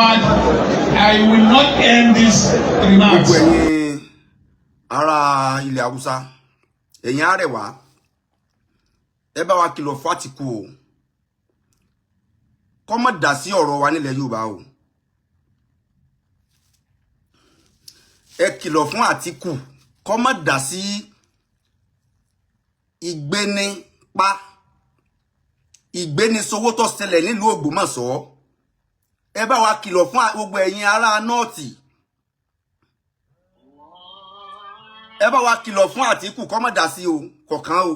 I will not end these remarks. Gbogbo ẹ̀yin ará ilẹ̀ Haúsá, ẹ̀yin Arẹwà, ẹ bá wa kìlọ̀ fún Àtìkù o, kó má dá sí ọ̀rọ̀ wa nílẹ̀ Yorùbá o. Ẹ kìlọ̀ fún Àtìkù kó má dá sí ìgbénipa, ìgbénisowó tó ṣẹlẹ̀ nílùú Ògbómọ̀ṣọ́. Ẹ bá wa kìlọ̀ fún gbogbo ẹ̀yin ará North. Ẹ bá wa kìlọ̀ fún Àtìkù kó má dá sí o, kọ̀ọ̀kan o.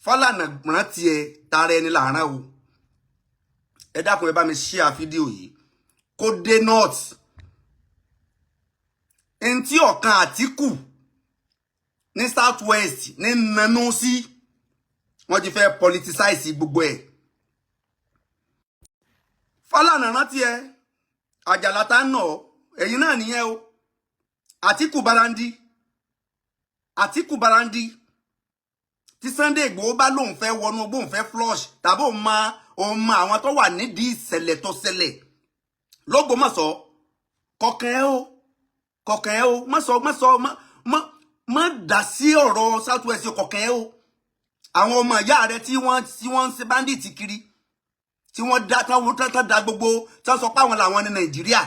Fálànà rántí ẹ tara ẹni làárọ̀ o. Ẹ dákun, ẹ bá mi share fídíò yìí kó dé North. Ntí ọ̀kan Àtìkù ní South West ní nanú sí, wọ́n ti fẹ́ politicize gbogbo ẹ̀. Fálànà rántí ẹ, Àjàlá tá ń nà ọ, ẹ̀yin náà nìyẹn o. Àtìkù barandi, Àtìkù barandi, tí Sunday Igboho bá lóun fẹ́ wọnú, bóun fẹ́ flush tàbí òun mọ àwọn tó wà nídìí ìṣẹ̀lẹ̀ tó ṣẹlẹ̀ l'Ógbómọ̀ṣọ́, kọkàn ẹ o, kọkàn ẹ o. Má sọ, má sọ, má má má dá sí ọ̀rọ̀ South West, kọkàn ẹ o. Àwọn ọmọ ìyá rẹ tí wọ́n ń ṣe bandit kiri, tí wọ́n dá tán da gbogbo, tán sọ pé àwọn làwọn ní Nàìjíríà,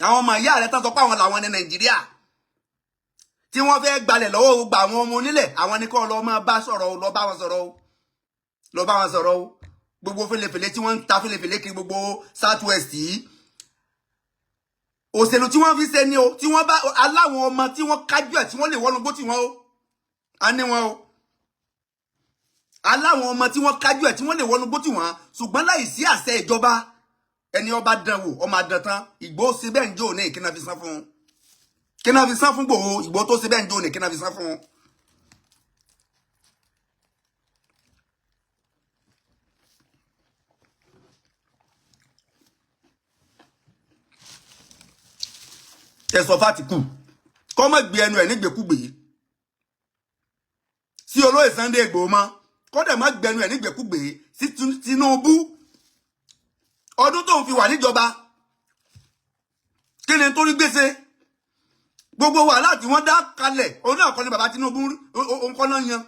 àwọn ọmọ ìyá rẹ tán sọ pé àwọn làwọn ní Nàìjíríà, tí wọ́n fẹ́ gbalẹ̀ lọ́wọ́ gbogbo àwọn ọmọ onílẹ̀, àwọn ni kò lọ máa bá sọ̀rọ̀ o, lọ bá wọn sọ̀rọ̀ o, lọ bá wọn sọ̀rọ̀ o. Gbogbo fèlèfèlè tí wọ́n ń ta fèlèfèlè kiri gbogbo South West yìí, òṣèlú tí wọ́n fi ṣe ni o. Tí wọ́n bá aláwọn ọmọ tí wọ́n kájú ẹ̀, tí wọ́n lè wọnú gbó tí wọ́n o, a ní wọn o. Aláwọn ọmọ tí wọ́n kájú ẹ̀, tí wọ́n lè wọnú gbó tí wọ́n, ṣùgbọ́n láì sí àṣẹ ìjọba, ẹni ọba dán wò, ọmọ adán tán. Ìgbòho ṣe bẹ́ẹ̀ ń jó ní, kí náà fi san fún un? Kí náà fi san fún Ìgbòho? Ìgbòho tó ṣe bẹ́ẹ̀ ń jó ní, kí náà fi san fún un? Ẹ sọ f'Àtìkù kọ́ mọ̀ gbé ẹnu ẹ̀ nígbèkúgbè sí olóyè Sunday Igboho mọ́, kọ́ dẹ̀ má gbẹnu ẹ̀ nígbèkúgbè sí Tinubu. Ọdún tó ń fi wà níjọba, kí ni torí gbèsè gbogbo wàhálà tí wọ́n dá kalẹ̀? Òun náà kọ́ ni bàbá Tinubu, òun kọ́ náà yan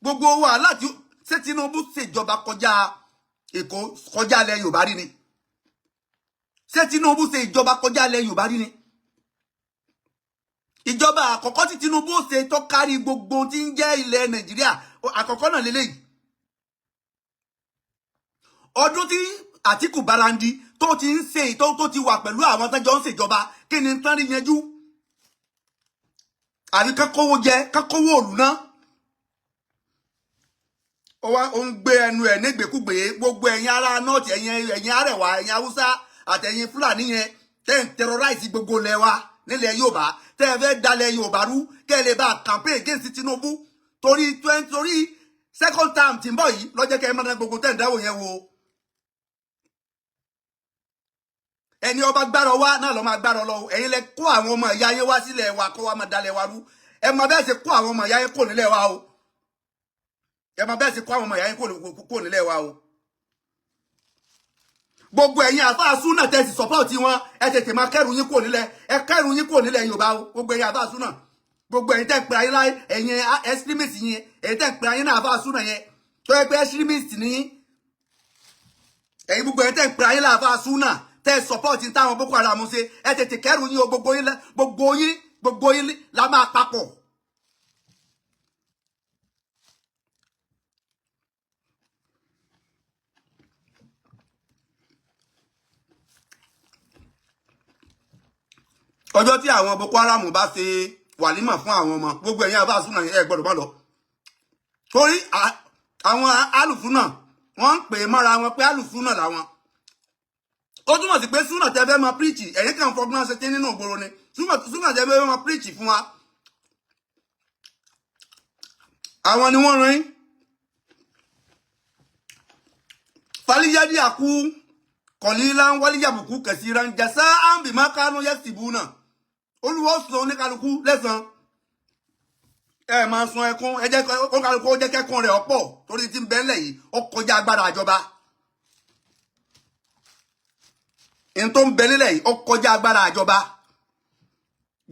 gbogbo wàhálà tí ṣé Tinubu ṣèjọba kọjá Èkó, kọjá ilẹ̀ Yorùbá rí ni? Ṣé Tinubu ṣe ìjọba kọjá ilẹ̀ Yorùbá rí ni? Ìjọba àkọ́kọ́ tí Tinubu ṣe tó kárí gbogbo tí ń jẹ́ ilẹ̀ Nàìjíríà, àkọ́kọ́ náà lélẹ́yìí. Ọdún tí Àtìkù Barandi tó ti ń ṣe, tó ti wà pẹ̀lú àwọn tó jọ ń ṣèjọba, kí ni tán rí yanjú? Àbí kán kówó jẹ, kán kówó òlù náà? Ó wá ó ń gbé ẹnu ẹ̀ nígbèkúgbè. Gbogbo ẹ̀yin ará North, ẹ̀yin Arẹwà, ẹ̀yin Haúsá àtẹ̀yin Fúlàní yẹn tẹ́ ń terrorize gbogbo ilẹ̀ wa nílẹ̀ Yorùbá, tẹ́ ẹ fẹ́ dalẹ̀ Yorùbá rú kẹ́ ẹ lè bá campaign against Tinubu torí twenty, torí second term tí ń bọ̀ yìí lọ́jọ́, kẹ́ ẹ máa gbogbo tẹ́ ń dáwọ́ yẹn wo. Ẹni ọba gbára wá náà lọ́ máa gbára lọ. Ẹ̀yin lẹ kó àwọn ọmọ ìyá yẹn wá sílẹ̀ wa kó wa máa dalẹ̀ wa rú. Ẹ máa bẹ́ẹ̀ ṣe kó àwọn ọmọ ìyá yẹn kò nílẹ̀ wa o. Ẹ máa bẹ́ẹ̀ ṣe kó àwọn ọmọ ìyá yẹn kò nílẹ̀ wa o. Gbogbo ẹ̀yin àfáà súnà tẹ́ sì support wọn, ẹ tètè máa kẹ́rù yín kò nílẹ̀, ẹ kẹ́rù yín kò nílẹ̀ Yorùbá o. Gbogbo ẹ̀yin àfáà súnà, gbogbo ẹ̀yin tẹ́ ń pè ayé láyé, ẹ̀yin extremist yẹn, ẹ̀yin tẹ́ ń pè ayé náà àfáà súnà yẹn tó yẹ pé extremist ní ẹ̀yin, gbogbo ẹ̀yin tẹ́ ń pè ayé náà àfáà súnà tẹ́ support táwọn Boko Haram ṣe, ẹ tètè kẹ́rù yín o. Gbogbo yín, gbogbo yín, gbogbo yín la máa papọ̀. Ọjọ́ tí àwọn Boko Haram bá ṣe wàlímà fún àwọn ọmọ, gbogbo ẹ̀yin àbá súnà, ẹ gbọ́dọ̀ má lọ, torí àwọn alùsúnà, wọ́n ń pè é mọ́ra wọn pé alùsúnà làwọn. Ó túmọ̀ sí pé súnà tẹ́ fẹ́ máa preach, ẹ̀yin kàn fọgbọ́n ṣe tí nínú ìgboro ni. Súnà tẹ́ fẹ́ máa preach fún wa, àwọn ni wọ́n rán yín. Faliyadi àkú kọ̀lílá ń wálíyàbùkú kẹsìrán jàsá àǹbìmá kánú yẹ́sìbù náà. Olúwa sọ oníkálukú lẹ́san. Ẹ máa sun ẹkún, ẹ jẹ́ kó kálukú ó jẹ́ kẹ́kún rẹ̀ ọ̀pọ̀, torí tí ń bẹ ńlẹ̀ yìí, ó kọjá agbára àjọba. N tó ń bẹ nílẹ̀ yìí, ó kọjá agbára àjọba.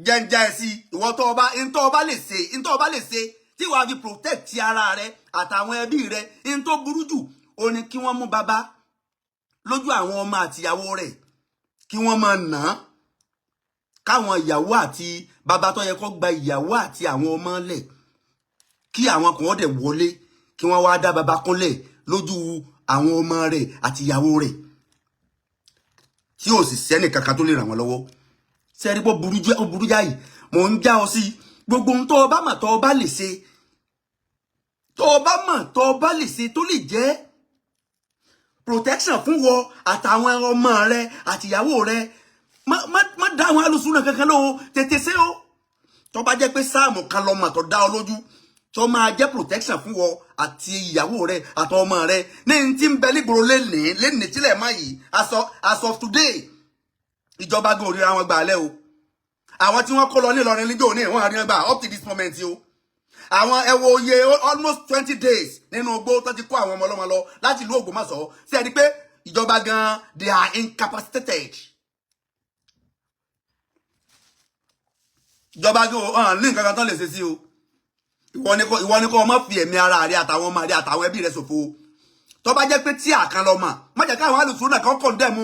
Jẹ́njẹ́ ẹ sí ìwọ tó ọba, n tó ọba lè ṣe, n tó ọba lè ṣe tí wàá fi protect ara rẹ àtàwọn ẹbí rẹ. N tó burú jù ó ní kí wọ́n mú bàbá lójú àwọn ọmọ àtìyàwó rẹ̀, kí wọ́n máa nà án, káwọn ìyàwó àti bàbá tó yẹ kó gba ìyàwó àti àwọn ọmọ lẹ̀, kí àwọn kan dẹ̀ wọlé, kí wọ́n wá dá bàbá kúnlẹ̀ lójú àwọn ọmọ rẹ̀ àti ìyàwó rẹ̀, tí ò sì sẹ́nì kankan tó lè ràn wọ́n lọ́wọ́. Sẹ́rí pé burú jẹ́, ó burú jáì. Mò ń já ọ sí gbogbo ohun tó o bá mà, tó o bá lè ṣe, tó o bá mọ̀, tó o bá lè ṣe, tó lè jẹ́ protection fún wọ àtàwọn ọmọ rẹ àtìyàwó rẹ. Má dá àwọn alùsùn kankan lóhùn, tètè ṣe o. Tó bá jẹ́ pé sáàmù kan lọ́mọ tó dá ọ lójú tó máa jẹ́ protection fún wọ àti ìyàwó rẹ àtọmọ ọmọ rẹ ní n tí ń bẹ nígboro lénìí lénìí tílẹ̀ má yìí, as of today, ìjọba gan òrìra wọn gbà lẹ́ o. Àwọn tí wọ́n kó lọ nílọrin níjó ní ìwọ̀n àríyàn gbà up to this moment o. Àwọn ẹ wo iye almost 20 days nínú igbó tó ti kó àwọn ọmọ ọlọ́mọ lọ láti ìlú Ògbómọ̀ṣọ́. Sí ẹni pé ìjọba gan, they are incapacitated. Ìjọba gan ọ̀hún ní nǹkan kan tán lè ṣe sí o. Ìwọ ni kó o má fi ẹ̀mí ara rẹ àtàwọn ọmọ rẹ àtàwọn ẹbí rẹ ṣòfò. Tó bá jẹ́ pé tí àkàn lọ mà, má jẹ́ káwọn alùsùn náà kan condemn.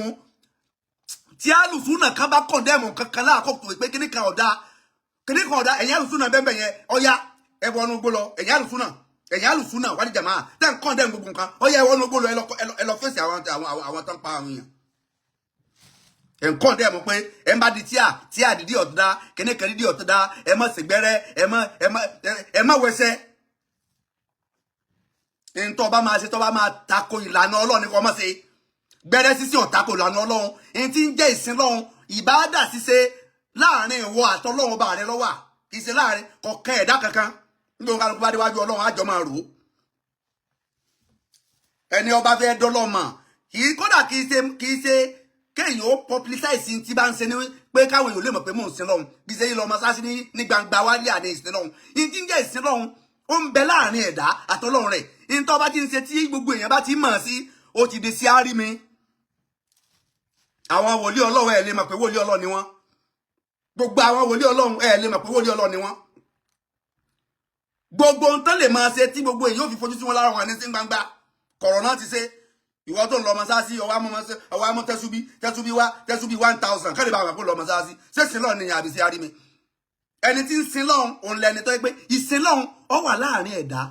Tí alùsùn náà kan bá condemn kankan láàkókò pé kíní kan ọ̀dà, kíní kan ọ̀dà, ẹ̀yìn alùsùn náà bẹ́ẹ̀ yẹn, ọ̀ya, ẹ wọnú gbó lọ. Ẹ̀yìn alùsùn náà, ẹ̀yìn alùsùn náà wálé jàmáà tẹ́ ń condemn gbogbo nǹkan, ọ̀ya, ẹ wọnú gbó lọ, ẹ lọ fèsì àwọn tó ń pa àwọn èèyàn. Ẹ̀ ń condemn pé ẹ̀ ń bá di tíà tíà dídí ọ̀tọ̀dá, kíní kan dídí ọ̀tọ̀dá, ẹ má ṣègbẹ́rẹ́, ẹ má wẹsẹ̀. Ntọ́ bá máa ṣe, tọ́ bá máa tako ìlànà Ọlọ́run ní kò má ṣe. Gbẹ́rẹ́ sísìn ò tako ìlànà Ọlọ́run. Ẹni tí ń jẹ́ ìsìn lọ́hun, ìbáàdà ṣíṣe, láàrin ìwọ àtọlọ́run bá rẹ lọ́wà, kì í ṣe láàrin kọ̀ọ̀kan ẹ̀dá kankan. Nígbà kálukú bá déwájú Ọlọ́run, àjọ máa rò ó. Ẹni ọba fẹ́ dọ́lọ́mà, kì í kódà kì í ṣe kéèyàn ó publicize tí bá ń ṣe ní pé káwọn èèyàn lè mọ̀ pé mò ń sin lọ́hun, bí ṣe yín lọ mọ́ṣáláṣí ní gbangba wálé àní ìsìn lọ́hun. Ìyí tí ń jẹ́ ìsìn lọ́hun, ó ń bẹ láàrin ẹ̀dá àtọlọ́run rẹ̀. Ìyí tó bá ti ń ṣe tí gbogbo èèyàn bá ti mọ̀ sí, ó ti di sí árí mi. Àwọn wòlíì Ọlọ́run, ẹ̀ lè mọ̀ pé wòlíì Ọlọ́run ni wọ́n. Gbogbo àwọn wòlíì Ọlọ́run, ẹ̀ lè mọ̀ pé wòlíì Ọlọ́run ni wọ́n. Gbogbo ohun tán lè máa ṣe tí gbogbo èèyàn ò fi fojú sí wọn lára wọn ní sí gbangba kọ̀rọ̀ náà ti ṣe. Ìwọ tó ń lọ mọ́sáàsì, ọwọ́ amú tẹ́súbí tẹ́súbí wá, tẹ́súbí 1,000, kẹ́lẹ́ bá wà kó lọ mọ́sáàsì. Ṣé sin lọ́ọ̀ ni àbí sí arí mi? Ẹni tí ń sin lọ́hùn, òun lẹni tó yẹ pé ìsin lọ́hùn, ó wà láàrin ẹ̀dá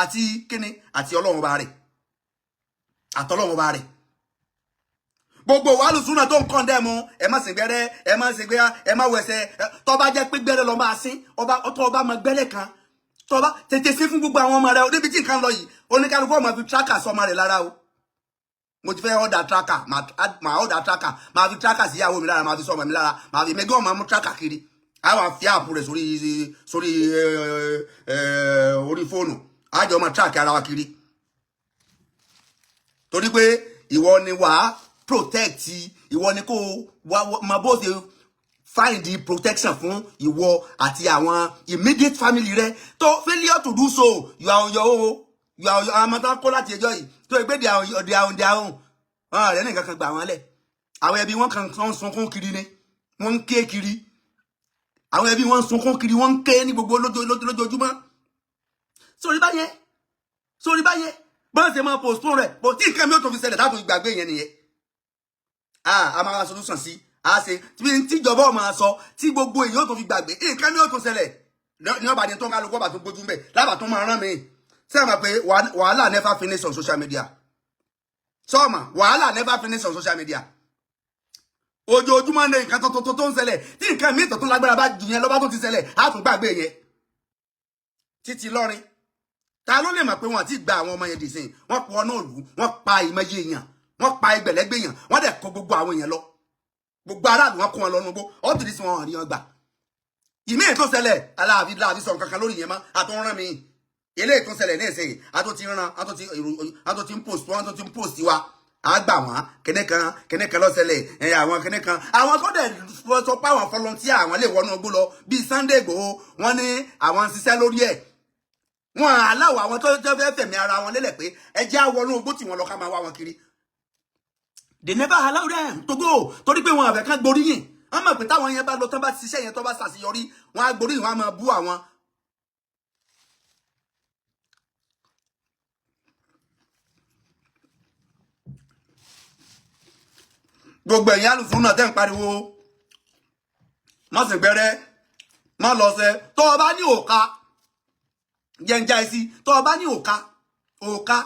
àti kíni, àti Ọlọ́run bá rẹ̀, àtọlọ́run bá rẹ̀. Gbogbo wàhálù súnà tó ń condemn, ẹ má sìn gbẹ́rẹ́, ẹ má sìn gbẹ́rẹ́, ẹ má wẹsẹ̀. Tó bá jẹ́ pé gbẹ́rẹ́ lọ máa sín, ọba tó ọba máa gbẹ́rẹ́ kan, tó bá tètè sí fún gbogbo àwọn ọmọ rẹ. Níbi tí nǹkan lọ yìí, oníkálukú ọmọ fi tracker sọmọ rẹ lára o. Mo ti fẹ́ order tracker, màá order tracker, màá fi tracker sí ìyàwó mi lára, màá fi sọmọ mi lára, màá fi mẹgẹ́ ọmọ mú tracker kiri. Àwọn àfi app rẹ̀ sórí orí fóònù, àjọ ọmọ track ara wa kiri, torí pé ìwọ ni wàá protect, ìwọ ni kó wá máa bó ṣe find the protection fún ìwọ àti àwọn immediate family rẹ. Tó failure to do so, you are on your own. You are on your, àwọn ọmọ tó ń kó láti ẹjọ́ yìí tó ẹgbẹ́ they are on their own. Wọn rẹ nìkan kan gbà wọn lẹ̀. Àwọn ẹbí wọn kan ń sunkún kiri ni, wọ́n ń ké kiri. Àwọn ẹbí wọn ń sunkún kiri, wọ́n ń ké ní gbogbo lójoojúmọ́. Sórí báyẹn, sórí báyẹn, bọ́n ṣe máa postpone rẹ̀ bó tí nǹkan mi ò tó fi ṣẹlẹ̀ táàtò ìgbàgbé yẹn nìyẹn. A máa solution sí a ṣe tí tíjọba ọ̀ máa sọ tí gbogbo èèyàn tó fi gbàgbé, nǹkan mi ò tó ṣẹlẹ̀ ní ọba ní tó ń kálukú ọba tó gbójú mbẹ lábàá tó máa rán mi. Ṣé ẹ mọ̀ pé wàhálà never finish on social media? Sọ́ọ̀mà, wàhálà never finish on social media. Ojoojúmọ́ ní nǹkan tuntun tó ń ṣẹlẹ̀. Tí nǹkan míì tó tún lágbára bá jù yẹn lọ́ba tó ti ṣẹlẹ̀, á tún gbàgbé yẹn. Títí lọ́rin, ta ló lè mọ̀ pé wọ́n ti gba àwọn ọmọ yẹn dì sí? Wọ́n pọ̀ náà lù, wọ́n pa ìmọ̀ye èèyàn, wọ́n pa ẹgbẹ̀lẹ́gbẹ̀ èèyàn, wọ́n dẹ̀ kó gbogbo àwọn èèyàn lọ, gbogbo aráàlú, wọn kó wọn lọ nugbó. Ọ́tù tí wọn rí wọn gbà. Ìmí ètò ṣẹlẹ̀, aláàbí láàbí sọ nǹkan kan lórí yẹn mọ́, àtúnrán mi. Eléyìí tó ṣẹlẹ̀ ní ìsìn, àtún ti rán, àtún ti ń post, wọn àtún ti ń post wa. Á gbà wọ́n kíní kan kíní kan lọ́sẹ̀lẹ̀ ẹ̀, àwọn kíní kan, àwọn tó dẹ̀ sọ pé àwọn volunteer, àwọn lè wọnú igbó lọ bíi Sunday Igboho, wọ́n ní àwọn ń ṣiṣẹ́ lórí ẹ̀. Wọn aláwọ̀ àwọn tó fẹ́ fẹ̀mí ara wọn lélẹ̀ pé ẹ jẹ́ àwọnú igbó tí wọ́n lọ, ká máa wá wọn kiri. They never allow them to go, torí pé wọn àfẹ́ kán gboríyìn. Wọ́n mọ̀ pé táwọn yẹn bá lọ tán, bá ṣiṣẹ́ yẹn, tó bá ṣàṣeyọrí, wọn á gboríyìn, wọn á máa bú àwọn. Gbogbo ẹ̀yin alùsùn náà tẹ́ ń pariwo má sì gbẹ́rẹ́, má lọ sẹ, tó o bá ní òka jẹ́njá sí, tó o bá ní òka, òka,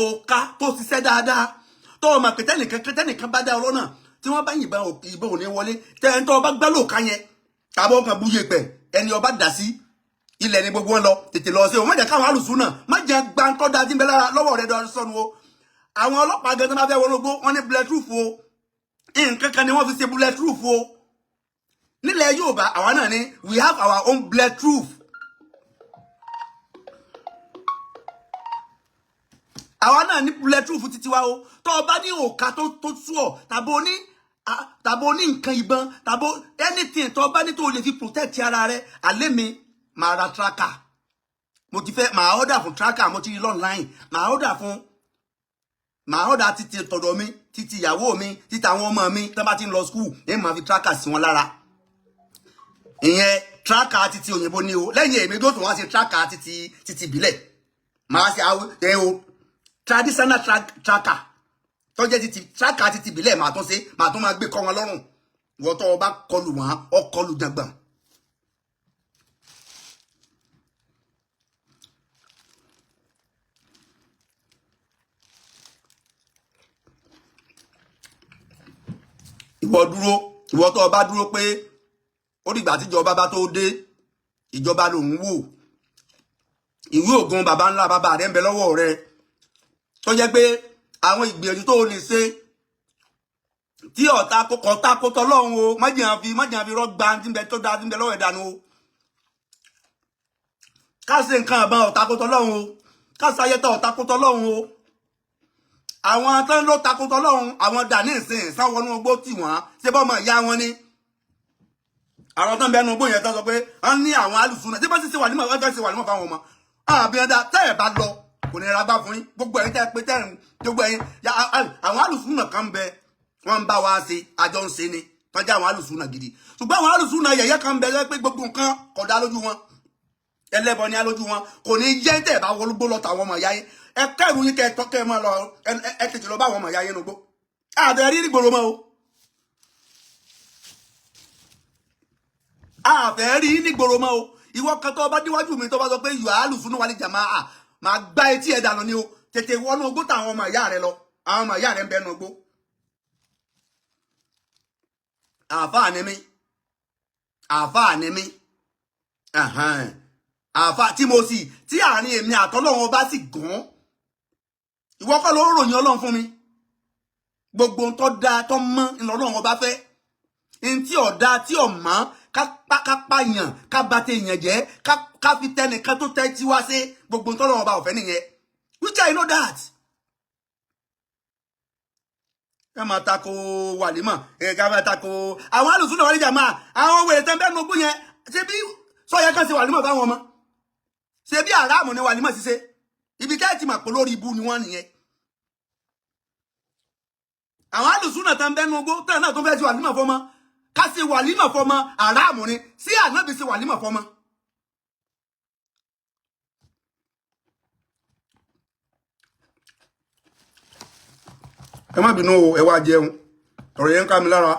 òka tó ṣiṣẹ́ dáadáa, tó o mọ̀ pé tẹ́nìkan tẹ́nìkan bá dá ọ lọ́nà, tí wọ́n bá yìnbọn, ìbọn ò ní wọlé. Tẹ́ni tó o bá gbá lòka yẹn tàbí ọkàn búyè pẹ̀, ẹni ọba dà sí ilẹ̀ ní gbogbo wọn lọ. Tètè lọ sí o. Má jẹ́ káwọn alùsùn náà má jẹ́ gbàǹtọ́ da tí ń bẹ lára lọ́wọ́ rẹ̀ sọnù o. Àwọn ọlọ́pàá gan tó bá fẹ́ wọnú igbó, wọ́n ní bulletproof o. Nǹkan kan ni wọ́n fi ṣe bulletproof o. Nílẹ̀ Yorùbá, àwa náà ní, we have our own bulletproof. Àwa náà ní bulletproof títí wa o. Tó o bá ní òka tó sú ọ, tàbí o ní nǹkan ìbọn tàbí anything tó o bá ní tó o lè fi protect ara rẹ, àlẹ́ mi máa ra tracker. Mo ti fẹ́ máa order fún tracker, mo ti rí online, máa order fún, màá order títí tọ̀dọ̀ mi, títí ìyàwó mi, títí àwọn ọmọ mi. Tán bá ti ń lọ school, ẹ máa fi tracker sí wọn lára. Ìyẹn tracker títí òyìnbó ni o. Lẹ́yìn èmi tó tún wá ṣe tracker títí ìbílẹ̀, màá ṣe àwọn ẹ o traditional tracker tó jẹ́ títí tracker títí ìbílẹ̀. Màá tún ṣe, màá tún máa gbé kọ́ wọn lọ́rùn. Wọ́n tó o bá kọlù wọn, ọ kọlù jàngbọ̀n. Ìwọ dúró, ìwọ tó o bá dúró pé ó dìgbà tíjọba bá tó dé, ìjọba lòún wò, ìwé ògùn baba ńlá bàbá rẹ ń bẹ lọ́wọ́ rẹ, tó jẹ́ pé àwọn ìgbìyànjú tó o lè ṣe tí ọ̀tá kọ̀ọ̀tà kótó lọ́hùn o, májèyàn fi rọ́gbà tí ń bẹ tó dáa tí ń bẹ lọ́wọ́ ẹ̀ dànù o. Ká ṣe nǹkan àbọn, ọ̀tá kótó lọ́hùn o. Ká ṣe ayẹtọ̀, ọ̀tá kótó lọ́hùn o. Àwọn tán ló takótó lọ́hùn, àwọn dà ní ìsìn sáwọnú ogbó tì wọ́n ṣé bọ́ ọmọ ìyá wọn ni. Àwọn tán bẹnu ogbó yẹn tán sọ pé wọ́n ní àwọn alùsùn náà tí wọ́n sì ṣe wà nímọ̀, wọ́n ṣe wà nímọ̀ fáwọn ọmọ àbíyànjá. Tẹ́ ẹ̀ bá lọ, kò ní ra gbá fún yín. Gbogbo ẹ̀yin tẹ́ ẹ pé tẹ́ ẹ̀ ń gbogbo ẹ̀yin àwọn alùsùn náà kan bẹ, wọ́n ń bá wa ṣe, àjọ ń ṣe ni, tọ́jú àwọn alùsùn náà gidi. Ṣùgbọ́n àwọn alùsùn náà yẹ̀yẹ́ kan bẹ pé gbogbo nǹkan kò dá lójú wọn, ẹlẹ́bọ ni á lójú wọn. Kò ní jẹ́ tẹ́ ẹ̀ bá wọlúgbó lọ tàwọn ọmọ ìyá yín. Ẹ kẹ́rù yín, kẹ́ ẹ tọ́, kẹ́ ẹ máa lọ, ẹ tètè lọ bá àwọn ọmọ ìyá yín nugbó. Àbẹ̀ rí gbòòrò mọ́ o, àfẹ́ rí nígboro mọ́ o. Ìwọ kan tó bá díwájú mi, tó bá sọ pé yóò alùsùn náà wálé jàmáà, máa gbá etí ẹ̀ dànù ni o. Tètè wọnú ogbó táwọn ọmọ ìyá rẹ lọ. Àwọn ọmọ ìyá rẹ ń bẹnu ogbó. Àáfàá ni mí, àáfàá ni mí, àáfàá tí mo sì tí àárín èmi àtọlọ́run ọba sì gùn. Ìwọ kọ́ ló ń ròyìn Ọlọ́run fún mi. Gbogbo ohun tó dáa, tó mọ́ ńlọrọrun ọba fẹ́. Ntí ọ̀dà tí ọ̀mọ́, ká yàn, ká bà tèèyàn jẹ́, ká fi tẹnìkan tó tẹ́ tí wá sí, gbogbo ohun tọ́lọ́run ọba ọ̀fẹ́ nìyẹn, which I know that. Ká máa tako wàlímọ̀ ẹ, ká máa tako àwọn alùsùn náà wọlé jàmáà, àwọn wèrè tẹ́ ń bẹ́ẹ̀ nogún yẹn. Ṣé bí sọ́yẹ kan ṣe wàlímọ̀ fáwọn ọmọ? Ṣé bí àràmù ni wàlímọ̀ ṣiṣẹ́? Ibi tẹ́ ẹ ti mà pé lórí ibu ni wọ́n nìyẹn. Àwọn alùsùn náà tẹ́ ń bẹ́ẹ̀ nugbó tẹ́ náà tó fẹ́ ṣe wàlímọ̀ fọmọ, ká ṣe wàlímọ̀ fọmọ, àràmù ni. Sí ànábì ṣe wàlímọ̀ fọmọ. Ẹ má bínú o, ẹ wá jẹun, ọ̀rọ̀ yẹn ń ká mi lára.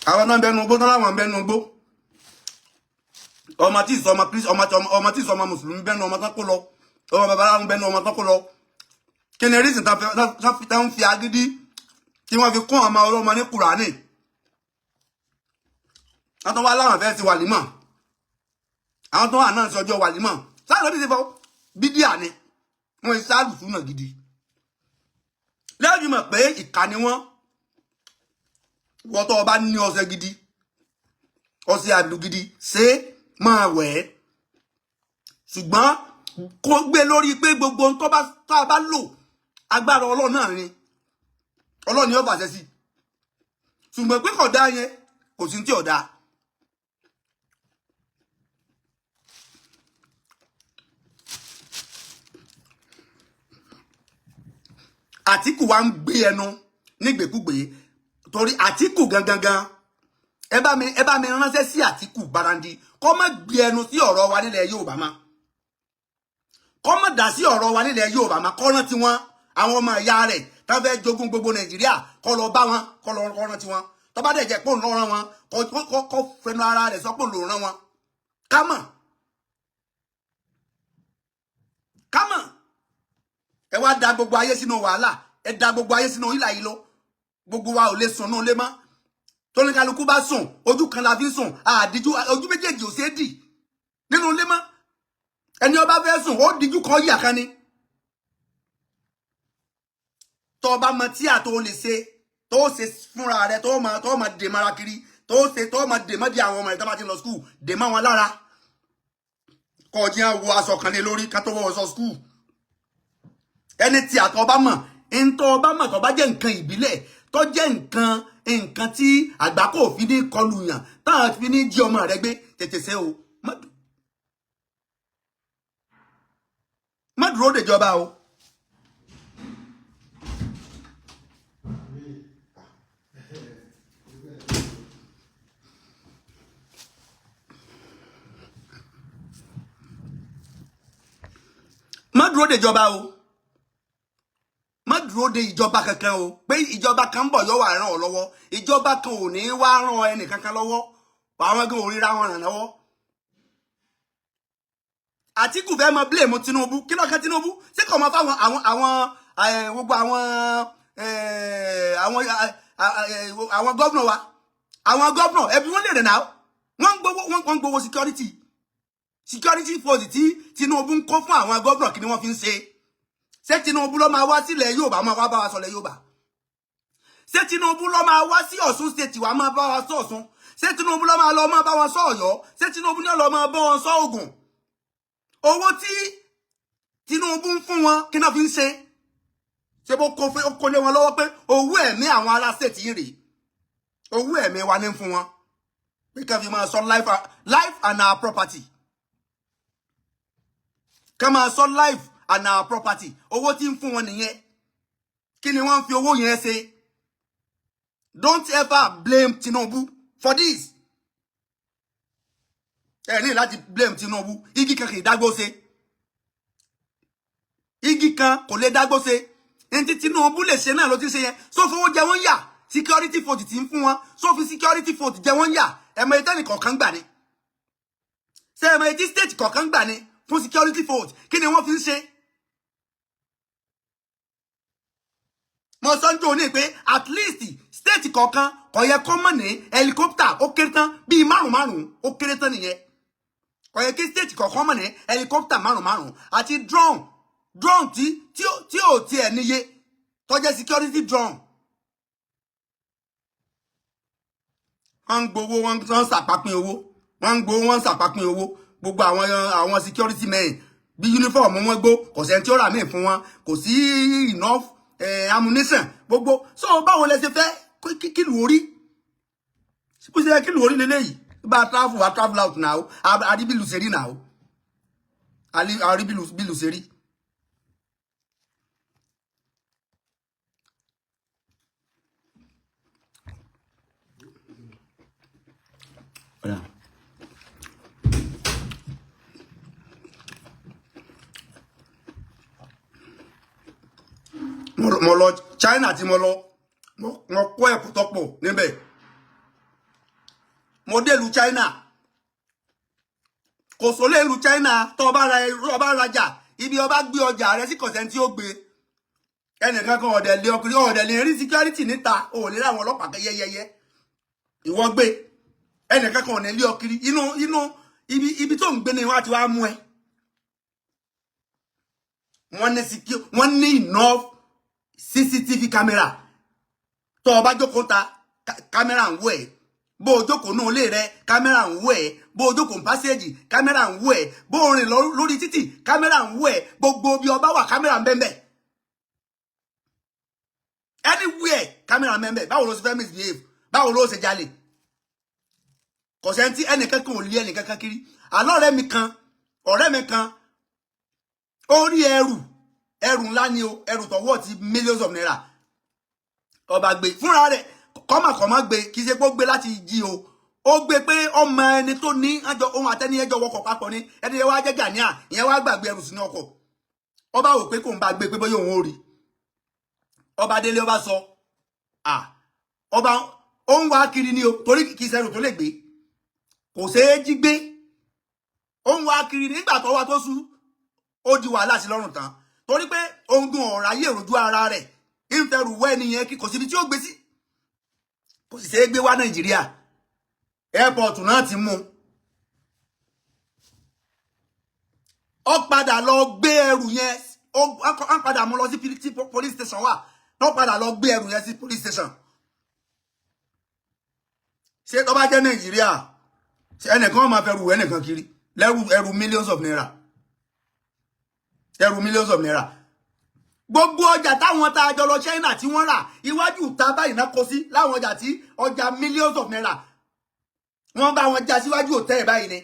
Àwọn náà ń bẹnu gbó tán, láwọn ń bẹnu gbó. Ọmọ tí ìsọmọ, ọmọ tí ìsọmọ mùsùlùmí bẹnu ọmọ tán kó lọ, ọmọ babaláwo bẹnu ọmọ tán kó lọ. Kí ni reason tán fi agídí tí wọ́n fi kún ọmọ ọlọ́mọ ní Kùránì? Wọ́n tó wá láwọn fẹ́ ti wàlímọ̀, àwọn tó wà náà ń sọjọ́ wàlímọ̀ sáà lóbi ti fọ bídíà ni wọ́n ń sáàlù súnà gidi lẹ́yìn mọ̀ pé ìkà ni wọ́n. Wọ́n tó bá ní ọṣẹ gidi, Ọṣẹ àlùgidi ṣe máa wẹ̀ ẹ́, ṣùgbọ́n kó gbé lórí pé gbogbo ohun tó bá tá a bá lò, agbára Ọlọ́run náà ni. Ọlọ́run ni ó fàṣẹ sí. Ṣùgbọ́n pé kò dáa yẹn, kò sí tí ò dáa. Àtìkù wa ń gbé ẹnu nígbèkúgbè torí Àtìkù gangan gan. Ẹ bá mi ránṣẹ́ sí Àtìkù Barandi, kó má gbé ẹnu sí ọ̀rọ̀ wa nílẹ̀ Yorùbá má, kó má dá sí ọ̀rọ̀ wa nílẹ̀ Yorùbá má. Kó rántí wọn, àwọn ọmọ ìyá rẹ̀ tá fẹ́ jogún gbogbo Nàìjíríà, kó lọ bá wọn, kó lọ kó rántí wọn. Tó bá dẹ̀ jẹ́ pé òun ló rán wọn, kó fẹnu ara rẹ̀ sọ pé òun ló rán wọn. Kámọ̀ kámọ̀. Ẹ wá da gbogbo ayé sínú wàhálà, ẹ da gbogbo ayé sínú ìlà yìí lọ. Gbogbo wa ò lè sùn náà lé mọ́. Tóníkàlùkù bá sùn, ojú kan la fi ń sùn, àdíjú ojú méjèèjì ò ṣeé dì nínú ilé mọ́. Ẹni ó bá fẹ́ sùn, ó díjú kan yà kan ni. Tó bá mọ tí àtò lè ṣe, tó ṣe fúnra rẹ, tó máa dè mara kiri, tó ṣe tó máa dè mọ́ di àwọn ọmọ rẹ tó bá ti lọ school, dè mọ́ wọn lára, kọjá wọ aṣọ kan lé lórí ká tó wọ aṣọ school. Ẹni tí àtọ̀ bá mọ̀, ntọ́ ọba mọ̀, tó bá jẹ́ nǹkan ìbílẹ̀, tó jẹ́ nǹkan tí àgbákò fi ní kọlù yàn, táwọn fi ní jí ọmọ rẹ gbé, tètè ṣe o. Má dúró dèjọba o. Má dúró dèjọba o. Má dúró de ìjọba kankan o, pé ìjọba kan ń bọ̀ yọ wà ràn ọ́ lọ́wọ́. Ìjọba kan ò ní wá ràn ẹnì kankan lọ́wọ́. Àwọn gan ò ríra wọn ràn lọ́wọ́. Àtìkù fẹ́ mọ blame Tinubu. Kí ló kan Tinubu? Ṣé kò mọ fáwọn àwọn gbogbo àwọn governor wa, àwọn governor ẹbí wọn lè rìn náà? Wọ́n ń gbowó security force tí Tinubu ń kó fún àwọn governor. Kí ni wọ́n fi ń ṣe? Ṣé Tinubu ló máa wá sílẹ̀ Yorùbá máa wá bá wa sọlẹ̀ Yorùbá? Ṣé Tinubu ló máa wá sí Ọ̀ṣun State wá máa bá wa sọ Ọ̀ṣun? Ṣé Tinubu ló máa lọ máa bá wọn sọ Ọ̀yọ́? Ṣé Tinubu ní lọ máa bá wọn sọ Ògùn? Owó tí Tinubu ń fún wọn, kí náà fi ń ṣe? Ṣé bó kó fẹ́ kó lé wọn lọ́wọ́ pé owó ẹ̀mí àwọn ará state yìí rèé, owó ẹ̀mí wa ní fún wọn, pé ká fi máa sọ life and our property, ká máa sọ life and our property? Owó tí ń fún wọn nìyẹn. Kí ni wọ́n ń fi owó yẹn ṣe? Don't ever blame Tinubu for this. Ẹ ní láti blame Tinubu. Igi kan kì í dágbó ṣe, igi kan kò lè dágbó ṣe. Ní tí Tinubu lè ṣe náà ló ti ṣe yẹn. Só fowó jẹ wọ́n yà? Security vote tí ń fún wọn, só fi security vote jẹ wọ́n yà? Ẹ̀mọ ìtẹ́nì kọ̀ọ̀kan gbà ni. Ṣé ẹ̀mọ ìtí state kọ̀ọ̀kan gbà ni fún security vote? Kí ni wọ́n fi ń ṣe? Mo sọ ń jò ní pé at least state kọ̀ọ̀kan kò yẹ kó mọ̀ ní helicopter, ó kéré tán bíi márùn márùn. Ó kéré tán nìyẹn. Kò yẹ kí state kọ̀ọ̀kan mọ̀ ní helicopter márùn márùn àti drone tí ò tiẹ̀ níye tó jẹ́ security drone. Wọ́n ń gbowó, wọ́n ń sàpapín owó, wọ́n ń gbowó, wọ́n ń sàpapín owó. Gbogbo àwọn security men, bí uniform wọn gbó, kò sẹ́ni tí ó rà míì fún wọn, kò sí enough ammunition gbogbo. So báwo lẹ ṣe fẹ́ kí lù orí bó ṣe yẹ kí lù orí lélẹ́yìí? Bá a travel, a travel out now, a rí bí lù ṣe rí now, a rí bí lù ṣe rí. Ọ̀dà. Mo lọ China. Tí mo lọ, mo kọ́ ẹ̀kọ́ tó pọ̀ níbẹ̀. Mo dé ìlú China, kò sólé ìlú China. Tó o bá ra, tó o bá rajà, ibi o bá gbé ọjà rẹ sí, kọ̀sẹ̀ tí ó gbé ẹnìkan kan ọ̀dẹ̀ lé ọkùnrin, ọ̀dẹ̀ lè rí security níta, o ò lè rí àwọn ọlọ́pàá yẹ́yẹ́yẹ́. Ìwọ gbé, ẹnìkan kan ọ̀nà lé ọkiri inú ibi tó ń gbé ni wọ́n á ti wá mú ẹ. Wọ́n ní enough CCTV camera. Tó o bá jókòó ta, camera ń wò ẹ́. Bó o jókòó nù ilé rẹ, kámẹ́rà ń wò ẹ́. Bó o jókòó ní passage, kámẹ́rà ń wò ẹ́. Bó o rìn lórí títì, kámẹ́rà ń wò ẹ́. Gbogbo bí ọba wà, kámẹ́rà ń bẹ́ẹ̀ bẹ́ẹ̀. Anywhere, kámẹ́rà ń bẹ́ẹ̀ bẹ́ẹ̀. Báwo ló ṣe fẹ́ misbehave? Báwo ló ṣe jalè? Kò sẹ́ni tí ẹnìkan kan ò lé ẹnìkan kan kiri. Àlọ́ ọ̀rẹ́ mi kan, ó rí ẹrù, ẹrù ńlá ni o, ẹrù tó wọ́ ti millions of naira. Ọba gbé fúnra rẹ̀, kọ́màkọ́mà gbé. Kì í ṣe pé ó gbé láti jí o, ó gbé pé ọmọ ẹni tó ní àjọ ohun àtẹni ẹjọ́ wọkọ̀ papọ̀ ni. Ẹni yẹn wá jẹ́ Ghanaian, ìyẹn wá gbàgbé ẹrù sínú ọkọ̀. Ọba wò pé kò ń bá gbé, pé bóyá òun ò rí. Ọba délé, ọba sọ à ọba ó ń wá kiri ni o, torí kì í ṣẹrù tó lè gbé, kò ṣeé jí gbé. Ó ń wá kiri. Nígbà tó wá tó sú, ó di wàhálà sí lọ́rùn tán, torí pé ohun gun ọ̀rọ̀ ayé èròjú ara rẹ̀ ń fẹ́rù wẹ́ nìyẹn, kí kò síbi tí ó gbé sí, kò sì ṣeé gbé wá Nàìjíríà. Airport náà ti mú. Ó padà lọ gbé ẹrù yẹn, ó padà mú lọ sí police station wà. Ó padà lọ gbé ẹrù yẹn sí police station. Ṣé tó bá jẹ́ Nàìjíríà, ẹnìkan máa fẹ́ rù ẹnìkan kiri lẹ́rù ẹrù millions of naira, ẹrù millions of naira? Gbogbo ọjà táwọn tá a jọ lọ China tí wọ́n rà, iwájú ìta báyìí náà kó sí. Láwọn ọjà tí ọjà millions of naira, wọ́n bá wọn já síwájú hotel báyìí ni.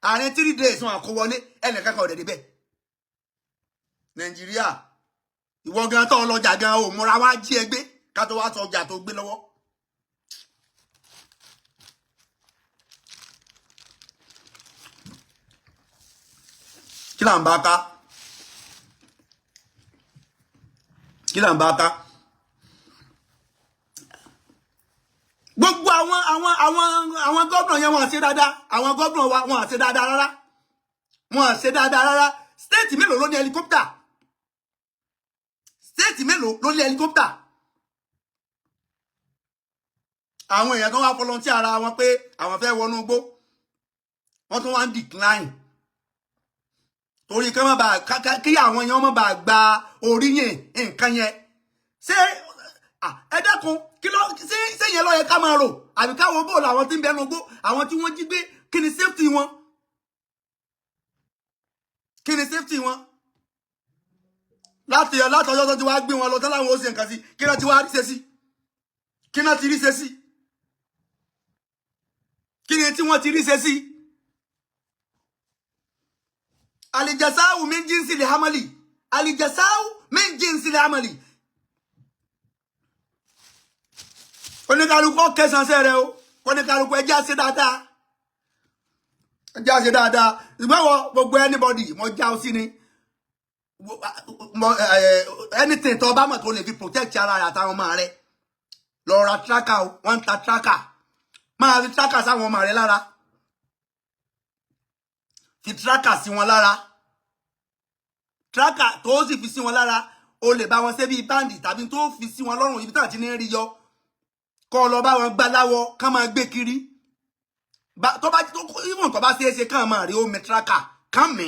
Àárín 3 days, wọn kó wọlé. Ẹnìkan kan ò dẹ̀ débẹ̀. Nàìjíríà, ìwọ gan tó ọlọ́jà gan ò múra wá jí ẹ gbé, ká tó wá sọ ọjà tó gbé lọ́wọ́. Kí là ń bá ká? Kí là ń bá ká? Gbogbo àwọn gómìnà yẹn, wọn ṣe dáadáa. Àwọn gómìnà wa, wọn ṣe dáadáa rárá, wọn ṣe dáadáa rárá. State mélòó ló ní helicopter? State mélòó ló ní helicopter? Àwọn èèyàn kan wá volunteer ara wọn pé àwọn fẹ́ wọnú igbó, wọ́n tún wá ń decline torí kí wọ́n bá kí àwọn èèyàn má bàa gba oríyìn nǹkan yẹn. Ṣé ẹ dákun, kí ló ṣé ṣé yẹn ló yẹ ká máa rò, àbí káwọn bóòlù àwọn tí ń bẹnu igbó, àwọn tí wọ́n jí gbé? Kí ni safety wọn? Kí ni safety wọn? Láti látọjọ́ tó ti wá gbé wọn lọ tán láwọn ó ṣe nǹkan sí, kí náà ti wá rí ṣe sí? Kí náà ti rí ṣe sí? Kí ni tí wọ́n ti rí ṣe sí? Alijasaawu min jinsi li hamali, alijasaawu min jinsi li hamali. Oníkálukú kẹsàn-án rẹ o. Oníkálukú, ẹ jẹ́ á ṣe dáadáa, ẹ jẹ́ á ṣe dáadáa. Ìgbà wọ gbogbo anybody mo já ọ sí ni anything tó bá mọ̀ tó lè fi protect ara rẹ̀ àtàwọn ọmọ rẹ̀, lọ ra tracker o. Wọ́n ń ta tracker. Máa fi tracker sáwọn ọmọ rẹ̀ lára, fi tracker sí wọn lára. Tracker tó sì fi sí wọn lára, o lè bá wọn ṣe bíi band tàbí tó fi sí wọn lọ́rùn, ibi tí àti ní rí yọ, kọ́ lọ bá wọn gbá láwọ, kán máa gbé kiri. Tó bá tó even tó bá ṣeé ṣe, kán máa rí omi tracker kán mí,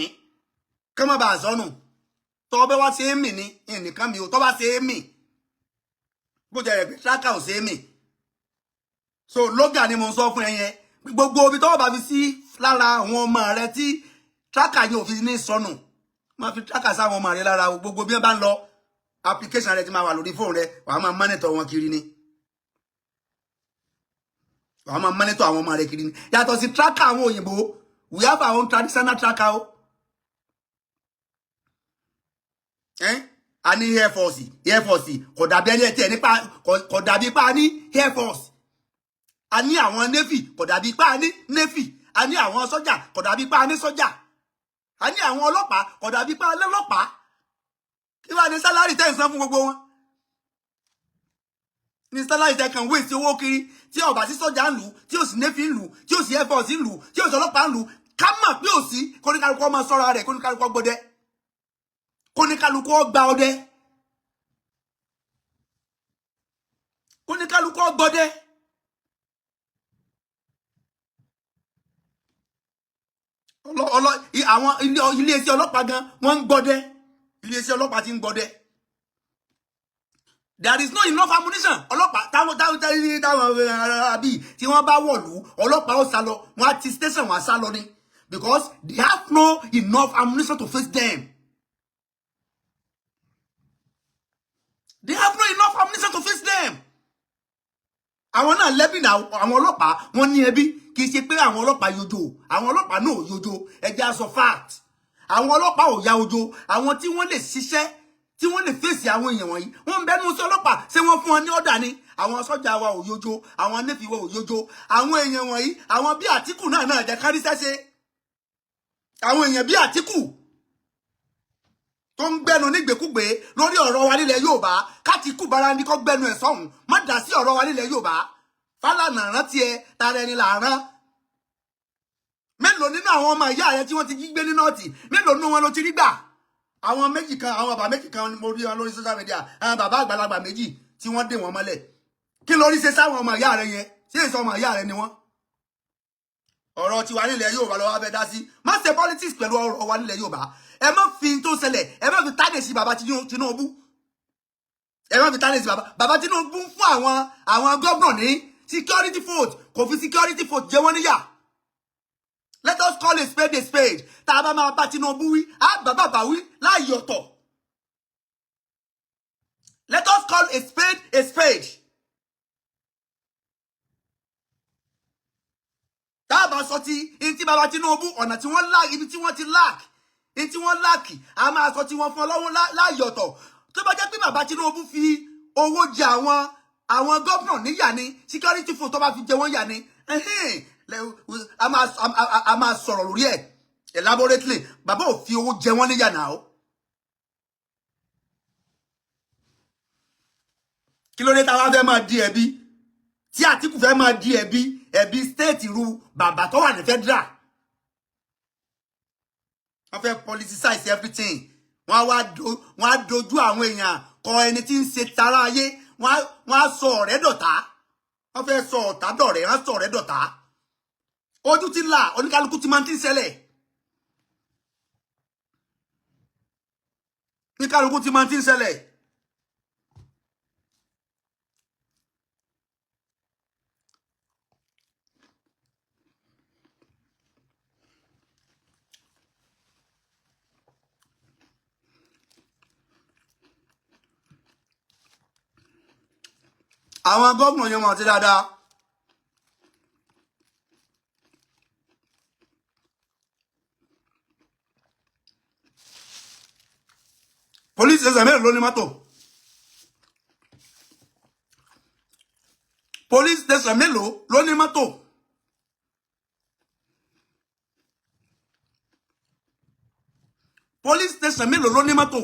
kán má bàa sọnù. Tó bá wá ṣe é mì ní ẹnìkan mi ò, tó bá ṣe é mì, bó jẹ́ rẹ̀ pé tracker ò ṣe é mì. So lóga ni mo ń sọ fún ẹ yẹn. Gbogbo ibi tó bá fi sí lára àwọn ọmọ rẹ tí tracker yẹn ò fi ní sọnù, máa fi tracker sáwọn ọmọ rẹ lára o. Gbogbo bí wọ́n bá ń lọ, application rẹ ti máa wà lórí fóònù rẹ, wàá máa monitor wọn kiri ni, wàá máa monitor àwọn ọmọ rẹ kiri ni. Yàtọ̀ sí tracker àwọn òyìnbó, we have our own traditional tracker o. A ní air force. Air force kò dàbí ẹni ẹtì ẹ nípa, kò dàbí pa ní air force. A ní àwọn navy, kò dàbí pa ní navy. A ní àwọn sọ́jà, kò dàbí pa ní sọ́jà. A ní àwọn ọlọ́pàá, kò dàbí pa lọ́lọ́pàá. Kí wàá ní salary tẹ́ ń san fún gbogbo wọn? Ní salary tẹ́ kàn wéèsì owó kiri, tí ó bá sí sọ́jà ń lù, tí ò sí navy ń lù, tí ò sí air force ń lù, tí ò sí ọlọ́pàá ń lù, ká mọ̀ pé ò sí. Kóníkálukú ọmọ sọ́ra rẹ̀, kóníkálukú gbọdẹ, kóníkálukú gba ọdẹ, kóníkálukú gbọdẹ. Àwọn iléeṣẹ́ ọlọ́pàá gan wọ́n ń gbọdẹ. Iléeṣẹ́ ọlọ́pàá ti ń gbọdẹ. There is no enough ammunition. Ọlọ́pàá táwọn bíi tí wọ́n bá wọ̀lú, ọlọ́pàá ó sá lọ. Wọ́n á ti station, wọ́n á sá lọ ni, because they have no enough ammunition to face them. They have no enough ammunition to face them. Àwọn náà lẹ́bí náà. Àwọn ọlọ́pàá, wọ́n ní ẹbí. Kì í ṣe pé àwọn ọlọ́pàá yojo. Àwọn ọlọ́pàá náà ò yojo. Ẹ jẹ́ á sọ fact, àwọn ọlọ́pàá ò ya ojo. Àwọn tí wọ́n lè ṣiṣẹ́, tí wọ́n lè fèsì àwọn èèyàn wọ̀nyí, wọ́n ń bẹnu sí ọlọ́pàá. Ṣé wọ́n fún wọn ní ọ̀dà ni? Àwọn sọ́jà wa ò yojo, àwọn navy wa ò yojo. Àwọn èèyàn wọ̀nyí, àwọn bí Àtíkù náà náà jẹ́ káríṣẹ́ ṣe. Àwọn èèyàn bí Àtíkù tó ń gbẹnu nígbèkúgbè lórí ọ̀rọ̀ wa nílẹ̀ Yorùbá, kÁtíkù bára ní kó gbẹnu ẹ̀ sọ́hùn, má dá sí ọ̀rọ̀ wa nílẹ̀ Yorùbá. Fálànà rántí ẹ, tara ẹni là ń rán. Mélòó nínú àwọn ọmọ ìyá rẹ tí wọ́n ti jí gbé ní North, mélòó nínú wọn ló ti rí gbà? Àwọn méjì kan, àwọn bàbá méjì kan, mo rí wọn lórí social media, àwọn bàbá àgbàlagbà méjì tí wọ́n dè wọ́n mọ́lẹ̀. Kí lórí ṣe sáwọn ọmọ ìyá rẹ yẹn? Ṣé èso ọmọ ìyá rẹ ni wọ́n? Ọ̀rọ̀ tiwa nílẹ̀ Yorùbá lọ́wọ́ fẹ́ dá sí. Má ṣe politics pẹ̀lú ọ̀rọ̀ wa nílẹ̀ Yorùbá. Ẹ má fi tó ṣẹlẹ̀, ẹ má fi tánì sí bàbá Tinubu. Ẹ má fi tánì sí bàbá. Bàbá Tinubu fún àwọn gómìnà ní security vote, kò fi security vote jẹ wọ́n níyà. Let us call a spade a spade. Tá a bá máa bá Tinubu wí, á bá bàbá wí láàyè ọ̀tọ̀. Let us call a spade a spade. Tá a bá sọ ti ní tí bàbá Tinubu, ọ̀nà tí wọ́n lack, ibi tí wọ́n ti lack, ní tí wọ́n lack, a máa sọ tí wọ́n fún ọlọ́run láàyè ọ̀tọ̀. Tó bá jẹ́ pé bàbá Tinubu fi owó jẹ àwọn gómìnà níyà ni, security vote tó bá fi jẹ wọ́n yà ni, a máa sọ̀rọ̀ lórí ẹ̀ elaborately. Bàbá ò fi owó jẹ wọ́n níyà náà. Kí ló dé táwa fẹ́ máa di ẹ̀bi, tí Àtìkù fẹ́ máa di ẹ̀bi state ru bàbá tó wà ní federal? Wọ́n fẹ́ politicize everything. Wọ́n á dojú àwọn èèyàn kọ ẹni tí ń ṣe tara ayé. Wọ́n á sọ ọ̀rẹ́ dọ̀tá. Wọ́n fẹ́ sọ ọ̀tá dọ̀rẹ́, wọ́n á sọ ọ̀rẹ́ dọ̀tá. Ojú ti là, oníkálukú ti máa ti ń ṣẹlẹ̀, oníkálukú ti máa ti ń ṣẹlẹ̀. Àwọn gómìnà yẹn, wọn ti dáadáa. Police station mélòó ló ní mọ́tò? Police station mélòó ló ní mọ́tò? Police station mélòó ló ní mọ́tò?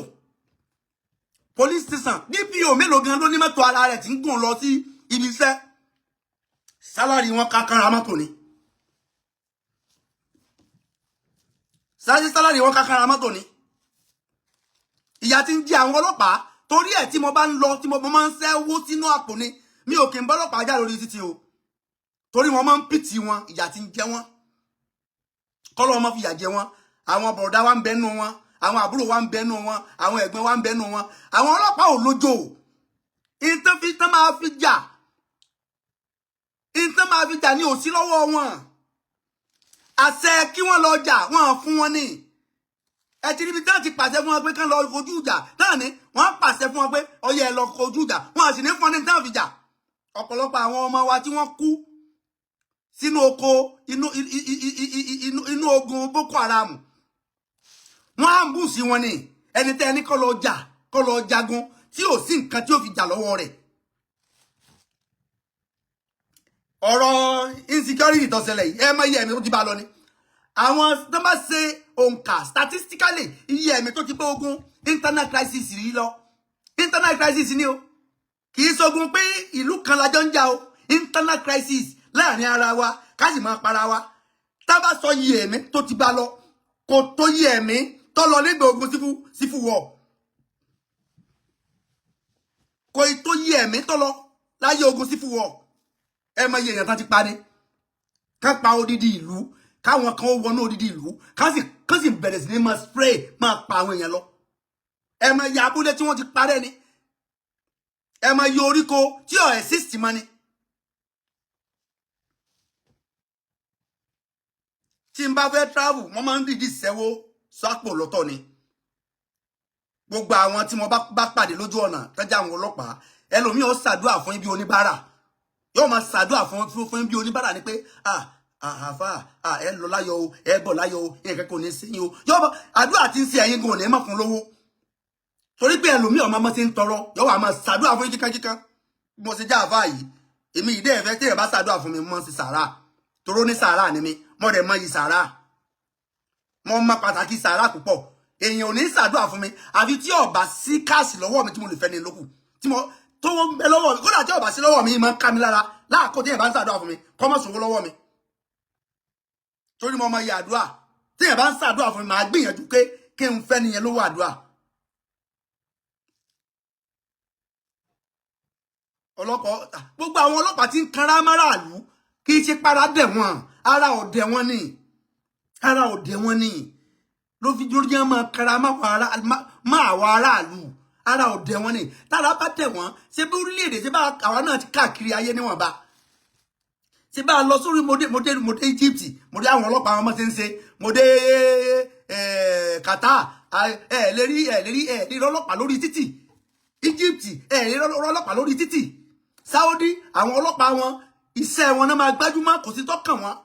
Police station, DPO mélòó gan ló ní mọ́tò ara rẹ̀ tí ń gùn lọ sí ibi iṣẹ́? Salary wọn kákára mọ́tò ni. Salary wọn kákára mọ́tò ni. Ìyà tí ń jẹ àwọn ọlọ́pàá, torí ẹ̀ tí mo bá ń lọ, tí mo máa ń ṣẹ́wó sínú àpò ni. Mi ò kì í bá ọlọ́pàá jà lórí títì o, torí wọn máa ń pìtì wọn. Ìyà tí ń jẹ wọn, kọ́lọ́ wọn fi ìyà jẹ wọn. Àwọn bọ̀dá wa ń bẹ nù wọn, àwọn àbúrò wa ń bẹ nù wọn, àwọn ẹ̀gbọ́n wa ń bẹ nù wọn. Àwọn ọlọ́pàá ò lójó. Ìtàn fi tán máa fi jà, ìtàn máa fi jà ní òsí lọ́wọ́ wọn. Àṣẹ kí wọ́n lọ jà, wọ́n fún wọn ní. Ẹ ti ríbi tí wọ́n ti pàṣẹ fún wọn pé kán lọ kojú ìjà náà ni. Wọ́n pàṣẹ fún wọn pé ọyẹ ẹ lọ kojú ìjà, wọ́n sì ní fún wọn ní tán fi jà. Ọ̀pọ̀lọpọ̀ àwọn ọmọ wa tí wọ́n kú sínú oko inú ogun Boko Haram, wọ́n á ń bù sí wọn ni. Ẹni tẹ́ ẹni kọ́ lọ jà, kọ́ lọ jagun, tí ò sí nǹkan tí ó fi jà lọ́wọ́ rẹ̀. Ọ̀rọ̀ insecurity tó ṣẹlẹ̀ yìí, ẹ mọ iye ẹ̀mí tó ti bá lọ ni. Àwọn tó bá ṣe òǹkà statistically, iye ẹ̀mí tó ti bá ogun internal crisis yìí lọ, internal crisis ni o, kì í ṣogun pé ìlú kan lájọ ń jà o. Internal crisis láàrin ara wa, ká sì máa para wa. Tá bá sọ iye ẹ̀mí tó ti bá lọ, kò tó iye ẹ̀mí tó lọ nígbà ogun civil war. Kò tó iye ẹ̀mí tó lọ láyé ogun civil war. Ẹ mọ iye èèyàn tán ti pa ni. Kán pa odidi ìlú, káwọn kan ó wọnú odidi ìlú, kán sì bẹ̀rẹ̀ sí ní máa spray, máa pa àwọn èèyàn lọ. Ẹ mọ iye abúlé tí wọ́n ti parẹ́ ni. Ẹ mọ iye oríko tí ò exist mọ́ ni. Tí n bá fẹ́ travel, mo máa ń dìídì sẹ́wó sápò lọ́tọ̀ ni. Gbogbo àwọn tí mo bá pàdé lójú ọ̀nà tọ́jà, àwọn ọlọ́pàá, ẹlòmíì ó ṣàdúrà fún yín bí oníbàárà, yóò máa ṣàdúrà fún yín bí oníbàárà ni pé, "Ah, àhàfà, ẹ lọ láyọ̀ o, ẹ bọ̀ láyọ̀ o, nǹkan kò ní sí yín o." Yóò bá àdúrà tí ń ṣe, ẹ̀yin gan ò ní mọ̀ fún lówó, torí pé ẹlòmíì ọmọ ọmọ ti ń tọrọ, yóò wá máa ṣàdúrà fún yín kíkankíkan. Bí mo ṣe já àfáà yìí, èmi ìdí ẹ̀fẹ́ tí ẹ̀ bá ṣàdúrà fún mi, mo ń ṣe sàrà, toró ní sàrà ni mi, mo dẹ̀ mọ iyì sàrà, mo mọ pàtàkì sàrà púpọ̀. Èèyàn ò ní ṣàdúrà fún mi àfi tí ó bá sí cash lọ́wọ́ mi tí mo lè fẹ́ ní lókù tí mo tó ń bẹ lọ́wọ́ mi. Kódà tí ó bá sí lọ́wọ́ mi, máa ń ká mi lára láàkó tí èèyàn bá ń ṣàdúrà fún mi kọ́ mọ̀ sówó lọ́wọ́ mi, torí mo mọ iye àdúrà. Tí èèyàn bá ń ṣàdúrà fún mi, màá gbìyànjú pé kí n fẹ́ nìyẹn lówó àdúrà. Ọlọ́pàá, gbogbo àwọn ọlọ́pàá tí ń kanra máràlú, kì í ṣe para dẹ̀ wọ́n, ara ọ̀dẹ̀ wọn ni, ara ọ̀dẹ̀ wọn ni ló fi lórí jẹ́ máa kanra má àwọn aráàlú. Ara ọ̀dẹ̀ wọn ni. Tára bá tẹ̀ wọ́n, ṣé bí orílẹ̀-èdè, ṣé bá àwa náà ti káàkiri ayé níwọ̀nba, ṣé bá a lọ sórí, mo dé Egypt, mo dé àwọn ọlọ́pàá, àwọn ọmọ ṣe ń ṣe, mo dé Qatar. Ẹ lè rí ọlọ́pàá lórí títì Egypt, ẹ lè rí ọlọ́pàá lórí títì Saudi. Àwọn ọlọ́pàá wọn, iṣẹ́ wọn náà máa gbájúmọ́, kò sí tọ́kàn wọn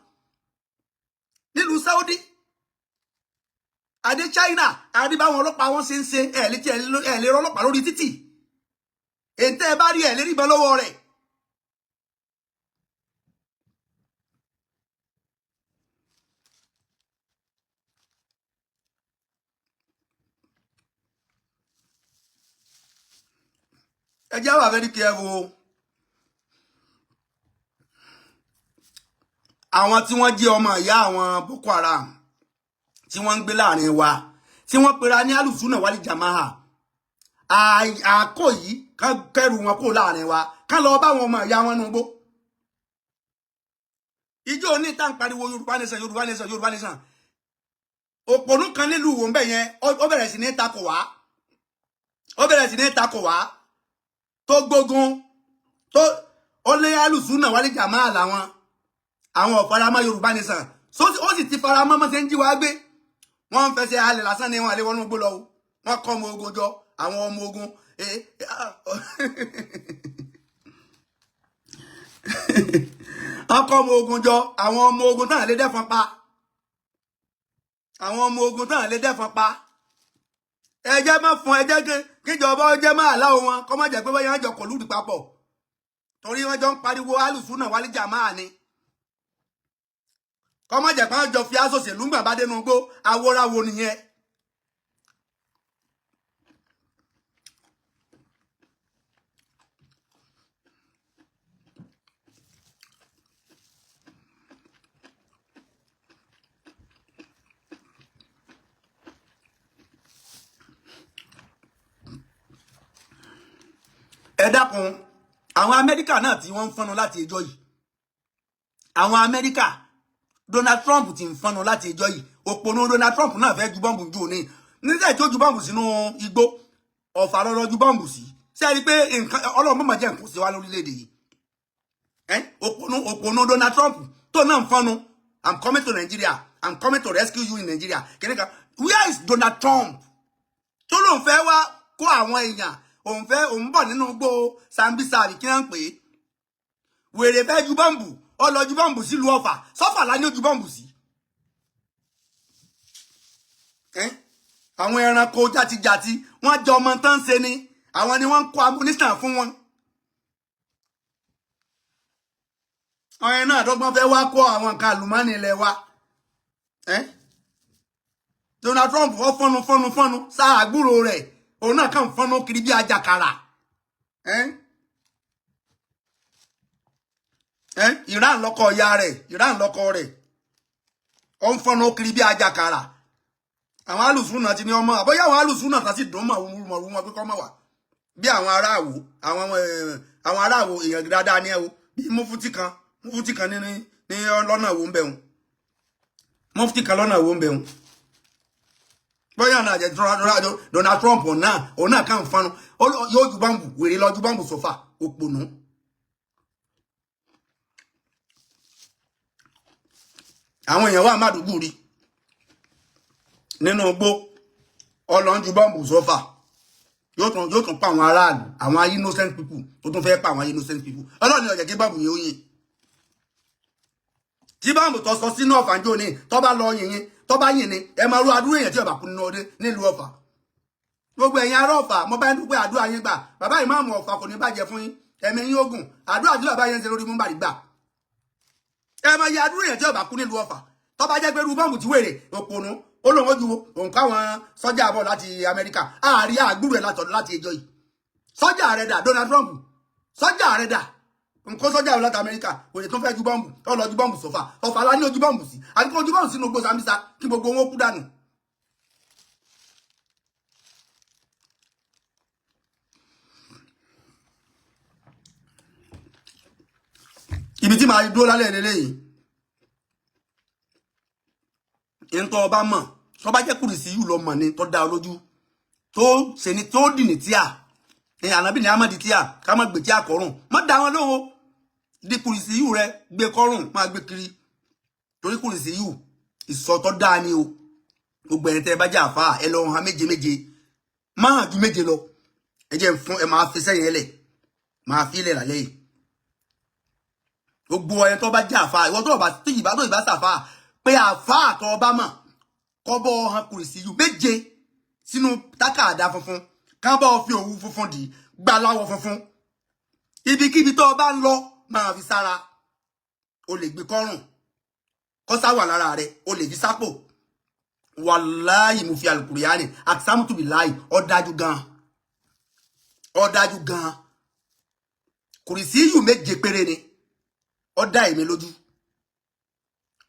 nílùú Saudi. Adé China, àrí báwọn ọlọ́pàá wọn ṣe ń ṣe. Ẹ lè tí ẹ lè rí ọlọ́pàá lórí títì. Èyí tẹ́ ẹ bá rí, ẹ lè rí ìbọn lọ́wọ́ rẹ̀. Ẹ jẹ́ wà very careful o. Àwọn tí wọ́n jẹ́ ọmọ ìyá àwọn Boko Haram tí wọ́n ń gbé láàrin wa, tí wọ́n pera ní alùsùnà wálé jamaha, àkó yìí kán kẹrù wọn kó láàrin wa, kán lọ bá àwọn ọmọ ìyá wọn nùgbó. Ìjọ ní tá ń pariwo Yorùbá nation, Yorùbá nation, Yorùbá nation. Òpònú kan nílùú wò ń bẹ̀ yẹn, ó bẹ̀rẹ̀ sí ní takò wá, ó bẹ̀rẹ̀ sí ní takò wá, tó gbógun tó ó lé alùsùnà wálé jamaha làwọn, àwọn ọ̀faramọ́ Yorùbá nation. Ó sì ti faramọ́ mọ́ ṣe ń jí wa gbé. Wọ́n ń fẹsẹ̀ halẹ̀ lásán ni, wọ́n àlẹ́ wọnú gbó lọ o. Wọ́n kọ́ ọmọ ogun jọ, àwọn ọmọ ogun, wọ́n kọ́ ọmọ ogun jọ, àwọn ọmọ ogun tán lè dẹ́fọn pa, àwọn ọmọ ogun tán lè dẹ́fọn pa. Ẹ jẹ́ má fún, ẹ jẹ́ kíjọba ó jẹ́ máa láwọn wọn kọ́ má jẹ́ pé wọ́n jọ kọ̀lúùdì papọ̀, torí wọ́n jọ ń pariwo alùsùnà wálé jàmáà ni. Kọ́ má jẹ́ pé wọ́n jọ fi aṣòṣèlú gbà bá dénú gbó awóráwo nìyẹn. Ẹ dákun, àwọn Amẹ́ríkà náà tí wọ́n ń fọ́nnu láti ẹjọ́ yìí, àwọn Amẹ́ríkà, Donald Trump ti ń fọ́nnu láti ẹjọ́ yìí. Òpònú Donald Trump náà fẹ́ ju bọ́ǹbù jù ní nígbà tí ó ju bọ́ǹbù sínú igbó, Ọ̀fà lọ́rọ́ ju bọ́ǹbù sí. Ṣé ẹ rí i pé nǹkan Ọlọ́run mọ̀mọ́ jẹ́ nǹkan sí wa lórílẹ̀‐èdè yìí? Òpònú Donald Trump tó náà ń fọ́nnu, "I'm coming to Nigeria, I'm coming to rescue you in Nigeria." Kìnìkan, where is Donald Trump tó lóun fẹ́ wá kó àwọn èèyàn, òun fẹ́ òun bọ̀ nínú igbó Sambisa, àbí kí wọ́n ń pè é? Wèrè fẹ́ ju bọ́ǹbù, ó lọ ju bọ́ǹbù sílùú Ọ̀fà. Sọ́fà lá ní ó ju bọ́ǹbù sí. Àwọn ẹranko játijàti, wọ́n jọ ọmọ tán ṣe ni, àwọn ni wọ́n ń kó ammunition fún wọn. Àwọn ẹ̀ náà dọ́gbọ́n fẹ́ wá kó àwọn nǹkan àlùmọ́ọ́nì ilẹ̀ wa. Donald Trump wọ́n fọ́nu fọ́nu fọ́nu sáà àgbúrò rẹ̀, òun náà kàn fọ́nu kiri bí ajakara. Iran lọ́kọ ìyá rẹ̀, Iran lọ́kọ rẹ̀, ó ń fọ́nu kiri bí ajakara. Àwọn alùsùn náà ti ní ọmọ àbóyá, àwọn alùsùn náà tá sì dùn mọ́ mọ́ wọn pé kọ́ mọ̀ wá bí àwọn aráàwò, àwọn aráàwò èèyàn dáadáa ní ẹ o, bí mufti kan ní lọ́nà wo ń bẹ̀ wọn, mufti kan lọ́nà wo ń bẹ̀ wọn. Bóyá náà jẹ Donald Trump náà, òun náà kàn fanu yóò ju bọ́ǹbù, wèrè lọ ju bọ́ǹbù sọ́fà, òpònú. Àwọn èèyàn wà Mádùúgbò rí nínú igbó, ọlọ́n ju bọ́ǹbù sọ́fà, yóò tún pa àwọn aráàlú, àwọn innocent people tó tún fẹ́ pa àwọn innocent people. Ọlọ́run ní ọ̀jẹ̀ kí bọ́ǹbù yẹn ó yìn. Tí bọ́ǹbù tó sọ sínú Ọ̀fà ń jó ní tó bá lọ yìnyín, tó bá yìn ni, ẹ máa rú adúrú èèyàn tí ó bá kú nínú ọdẹ nílùú Ọ̀fà. Gbogbo ẹ̀yin ará Ọ̀fà, mo bá ń dúpẹ́, àdúrà yín gbà. Bàbá ìmáàmù Ọ̀fà, kò ní bàjẹ́ fún yín, ẹ̀mí yín ogun. Àdúrà tí bàbá yẹn ń ṣe lórí múmbàrí gbà. Ẹ máa yẹ adúrú èèyàn tí ó bá kú nílùú Ọ̀fà tó bá jẹ́ pé irú bọ́ǹbù tí wèrè òpònú ó lóun ó ju òǹkà àwọn sọ́jà bọ̀ láti Amẹ́ríkà. Àárí àgbúrò ẹ̀ látọ̀dọ̀ láti ẹjọ́ yìí. Sọ́jà rẹ̀ dà? Donald Trump, sọ́jà rẹ̀ dà? Nǹkan sọ́jà rẹ̀ láti Amẹ́ríkà, wèrè tó fẹ́ ju bọ́ǹbù, tó lọ ju bọ́ǹbù sọ́fà. Ọ̀fà la ní ojú bọ́ǹbù sí, àbí kó ju bọ́ǹbù sínú igbó Sambisa kí gbogbo wọn kú dànù. Ibi tí màá dúró lálẹ́ lélẹ́yìí, ntọ́ ọba mọ̀, tó bá jẹ́ kùrìsì yìí lọ mọ̀ ni, tó dá ọ lójú, tó ṣe ni, tó dì ní tíà ní ànábì ní amadi tíà, ká má gbé tíà kọrùn, má dá wọn lóhùn. Di kùrìsì yìí rẹ, gbé kọrùn, má gbé kiri, torí kùrìsì yìí ìsọtọ́ dáa ni o. Gbogbo ẹni tẹ́ ẹ bá jẹ́ àfa, ẹ lọ hàn méje méje, má hàn ju méje lọ. Ẹ jẹ́ fún ẹ, máa fi sẹ́yìn ẹ lẹ̀, máa fi ilẹ̀ lálẹ́ yìí. Gbogbo ẹni tó bá jẹ́ àfa, ìwọ tó bá tí ìbá tó ìbá sàfà pé àfa àtọ ọba mọ̀ kọ́bọ̀ hàn kùrìsì yìí méje sínú tákàdá funfun, kán bọ́ fi òwú funfun dì, gbà láwọ̀ funfun. Ibikíbi tó o bá ń lọ, máa fi sára. O lè gbé kọ́rùn kọ́sá wà lára rẹ, o lè fi sápò. Wàláyì, mo fi àlùkùránì àti sámútùbí láì, ó dájú gan, ó dájú gan. Kùrìsì yìí méje péré ni, ó dá èmi lójú.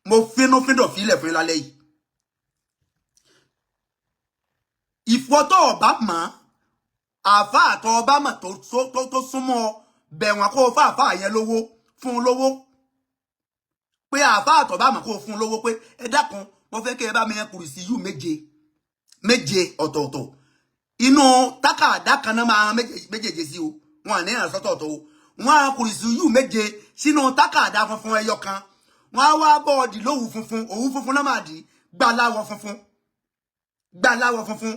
Mo fínúfíndọ̀ fílẹ̀ fún yín lálẹ́ yìí. Ìfọ́tọ̀ ọba mọ̀, àáfàá tó ọba mọ̀ tó súnmọ́ ọ, bẹ̀ wọ́n kó o fún àáfàá yẹn lówó, fún un lówó, pé àáfàá tó bá mọ̀, kó o fún un lówó pé ẹ dákun, mo fẹ́ kí ẹ bá mi yẹn kùrìsì yù méje méje ọ̀tọ̀ọ̀tọ̀ inú tákàdá kan náà, máa méjèèjì sí o. Wọn à ní ìrànṣọ́tọ̀ọ̀tọ̀ o. Wọn á kùrìsì yù méje sínú tákàdá funfun ẹyọ kan. Wọn á wá bọ́ọ̀dì lówù funfun, òwú funfun náà máa dì, gbà láwọ̀ funfun, gbà láwọ̀ funfun,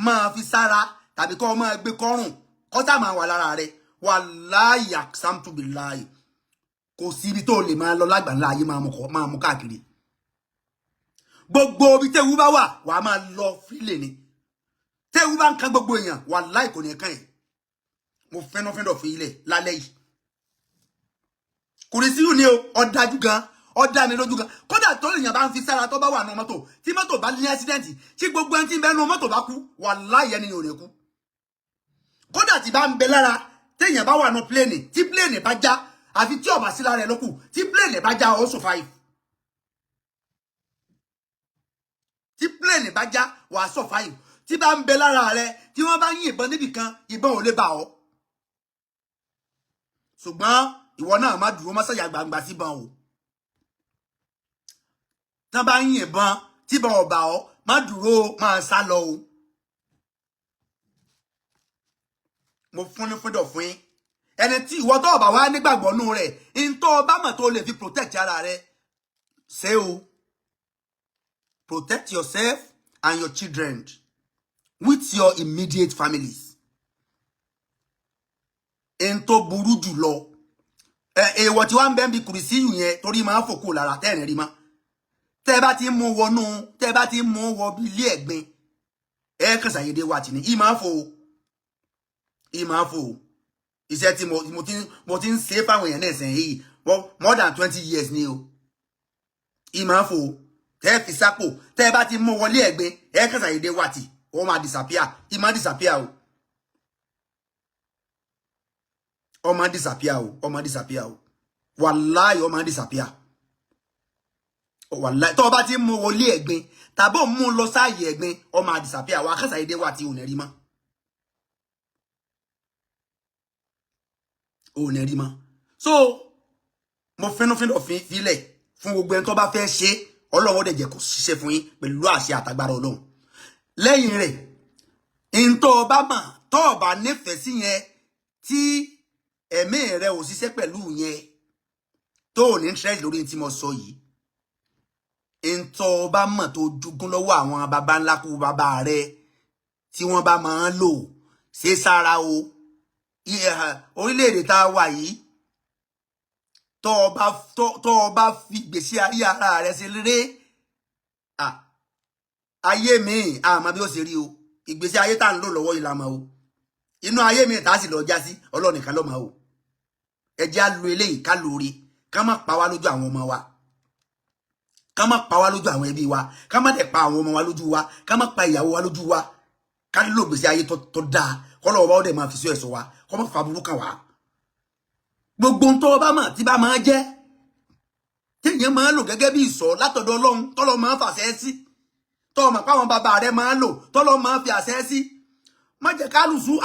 máa fi sára tàbí kọ́ máa gbé kọ́rùn, kọ́tà máa wà lára rẹ̀. Wàláyà sàmtúbìláì, kò sí ibi tó lè máa lọ lágbàńlá ayé, máa mú káàkiri. Gbogbo ibi tẹ́wú bá wà, wàá máa lọ fílẹ̀ ni. Tẹ́wú bá ń kan gbogbo èèyàn, wàláì kò ní kàn yín. Mo fẹ́nàfẹ́nà fi ilẹ̀ lálẹ́ yìí. Kùrìsíyù ni o, ó dájú gan, ó dá mi lójú gan. Kódà tó èèyàn bá ń fi sára, tó bá wà nù mọ́tò, tí mọ́tò bá ní accident, tí gbogbo ẹni tí ń bẹ nù mọ́tò bá kú, wàláì ẹni ò ní kú. Kódà tí bá ń bẹ lára, téèyàn bá wà nù plane, tí plane bá já, àfi tí ó bá sí lára ẹ lókù, tí plane bá já, ó survive. Tí plane bá já, wàá survive. Tí bá ń bẹ lára rẹ, tí wọ́n bá yìn ìbọn níbì kan, ìbọn ò lè bà ọ́. Ṣùgbọ́n ìwọ náà má dúró, má ṣàyà gbangba síbọn o. Tí wọ́n bá yìn ìbọn, tíbọn ò bà ọ́, má dúró, máa sá lọ o. Mo fún ní fúndọ̀ fún yín. Ẹni tí ìwọ tó ọba wá nígbàgbọ́ nù rẹ̀, ń tó ọba mọ̀ tó lè fi protect ara rẹ̀ ṣé o. Protect yourself and your children with your immediate families. Ń tó burú jù lọ, èèwọ̀ tí wàá ń bẹ́ ń bi kùrìsí yù yẹn, torí máa ń fòkó lára tẹ́ẹ̀rìn rí mọ́. Tẹ́ ẹ bá ti ń mú wọnú, tẹ́ ẹ bá ti ń mú wọ bí ilé ẹ̀gbin, ẹ kàn ṣàyédé wa tì ní ì máa ń fò, ì máa ń fò. Iṣẹ́ tí mo ti ń ṣe fáwọn èèyàn náà sẹ́yìn yìí more than 20 years ni o. Ì máa ń fò. Tẹ́ ẹ fi sápò, tẹ́ ẹ bá ti mú wọlé ẹ̀gbin, ẹ kàn ṣàyédé wa tì, wọ́n máa disappear. Ì máa disappear o, ó máa disappear o, ó máa disappear o. Wàláì, ó máa disappear. Wàláì, tó o bá ti mú wọlé ẹ̀gbin tàbí ò mú lọ sáàyè ẹ̀gbin, ó máa disappear. Wà á kàn ṣàyédé wa tí ò ní rí mọ́, ò ní rí mọ́. So mo fínúfíndọ̀ filẹ̀ fún gbogbo ẹni tó bá fẹ́ ṣe. Ọlọ́run ó dẹ̀ jẹ́ kó ṣiṣẹ́ fún yín pẹ̀lú àṣẹ àtàgbára Ọlọ́run. Lẹ́yìn rẹ̀, ntọ́ ọba mọ̀, tọ́ ọba nífẹ̀ẹ́ sí yẹn, tí ẹ̀mí rẹ̀ ò ṣiṣẹ́ pẹ̀lú yẹn, tó ò ní interest lórí tí mo sọ yìí, ntọ́ ọba mọ̀ tó jogún lọ́wọ́ àwọn baba ńlá kú bàbá rẹ̀ tí wọ́n bá máa ń lò, ṣe sára o. Orílẹ̀-èdè tá a wà yìí, tọ́ ọba fi gbèsè ayé ara rẹ̀ ṣe rere, ayé mi àmọ́ bí ó ṣe rí o. Ìgbésí ayé tá à ń lò lọ́wọ́ yìí la mọ̀ o. Inú ayé mi tá a sì lọ já sí, Ọlọ́run nìkan ló mọ̀ o. Ẹ jẹ́ á lo eléyìí ká lóore, ká má pa wá lójú àwọn ọmọ wa, ká má pa wá lójú àwọn ẹbí wa, ká má dẹ̀ pa àwọn ọmọ wa lójú wa, ká má pa ìyàwó wa lójú wa. Ká lò gbèsè ayé tó dáa, kọ́lọ́ ọba ó dẹ̀ máa fi sí ẹ̀sọ́ wa, kọ́ má fa burú kàn wá. Gbogbo ń tọ́ ọba mọ̀ tí bá máa jẹ́ téèyàn máa lò gẹ́gẹ́ bí ìsọ̀ látọ̀dọ̀ Ọlọ́run, tọ́lọ́ máa fàṣẹ sí, tọ́ ọmọ páwọn bàbá rẹ máa lò, tọ́lọ́ máa fi àṣẹ sí, má jẹ́ ká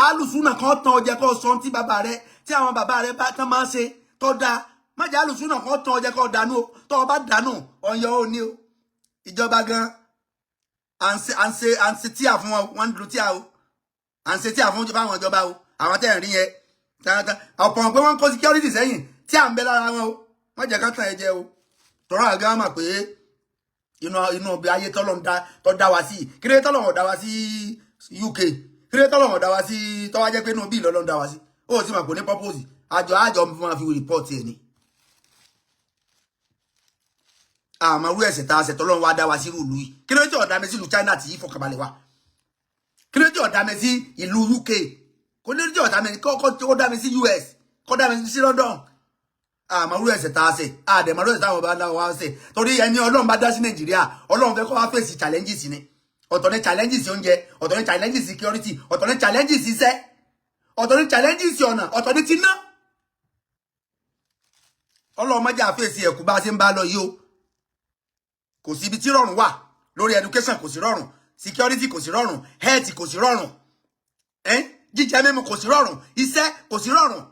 alùsù náà kan tán ọjẹ́ kó sọ tí bàbá rẹ, tí àwọn bàbá rẹ bá tán máa ṣe tọ́ da. Má jẹ́ alùsù náà kan tán ọjẹ́ kó dànù o. Tọ́ ọ bá dànù, ọ̀yàn ò ní o. Ìjọba gan à ń ṣe tíà fún wọn, wọ́n ń lu tíà o. À ń ṣe tíà fún fáwọn ìjọba o. Àwọn tẹ́ ẹ̀ rí yẹn ọ̀pọ̀ pé wọ́n ń kó security sẹ́yìn tí à ń bẹ lára wọn o. Má jẹ́ ká tàn ẹ jẹ o. Tọ́rọ̀ àgá mà pé inú ọbẹ̀ ayé tọ́lọ̀ ń dá tọ́ dá wa sí. Kí ló tọ́lọ̀ ń dá wa sí UK? Kí ló tọ́lọ̀ ń dá wa sí, tọ́wá jẹ́ pé inú bí ìlọ́lọ́ ń dá wa sí? Ó sì mà kò ní purpose. Àjọ máa fi report ẹ̀ ni. Àmọ́ irú ẹ̀ṣẹ̀ tá a ṣẹ̀ tọ́lọ́run wá dá wa sí ìlú yìí, kí ló tí ó dá mi sí ìlú China tí ìfọkànbalẹ̀ wa? Kí ló tí ó dá mi sí ìlú UK? Kó ló tí ó dá mi, kó dá mi sí US, kó dá mi sí London? Àmọ́ irú ẹ̀ṣẹ̀ tá a ṣẹ̀, àdẹ̀mọ́ irú ẹ̀ṣẹ̀ táwọn bá dá wa ṣẹ̀, torí ẹni Ọlọ́run bá dá sí Nàìjíríà, Ọlọ́run fẹ́ kó wá fèsì challenges ni. Ọ̀tọ̀ ní challenges oúnjẹ, ọ̀tọ̀ ní challenges security, ọ̀tọ̀ ní challenges iṣẹ́, ọ̀tọ̀ ní challenges ọ̀nà, ọ̀tọ̀ ní tiná. Ọlọ́run má jẹ́ àfẹ́sì ẹ̀kú bá a ṣe ń bá lọ yìí o. Kò sí ibi tí rọrùn wà lórí education, kò sí rọrùn, security kò sí rọrùn, health kò sí rọrùn, jíjẹ mímu kò sí rọrùn, iṣẹ́ kò sí rọrùn.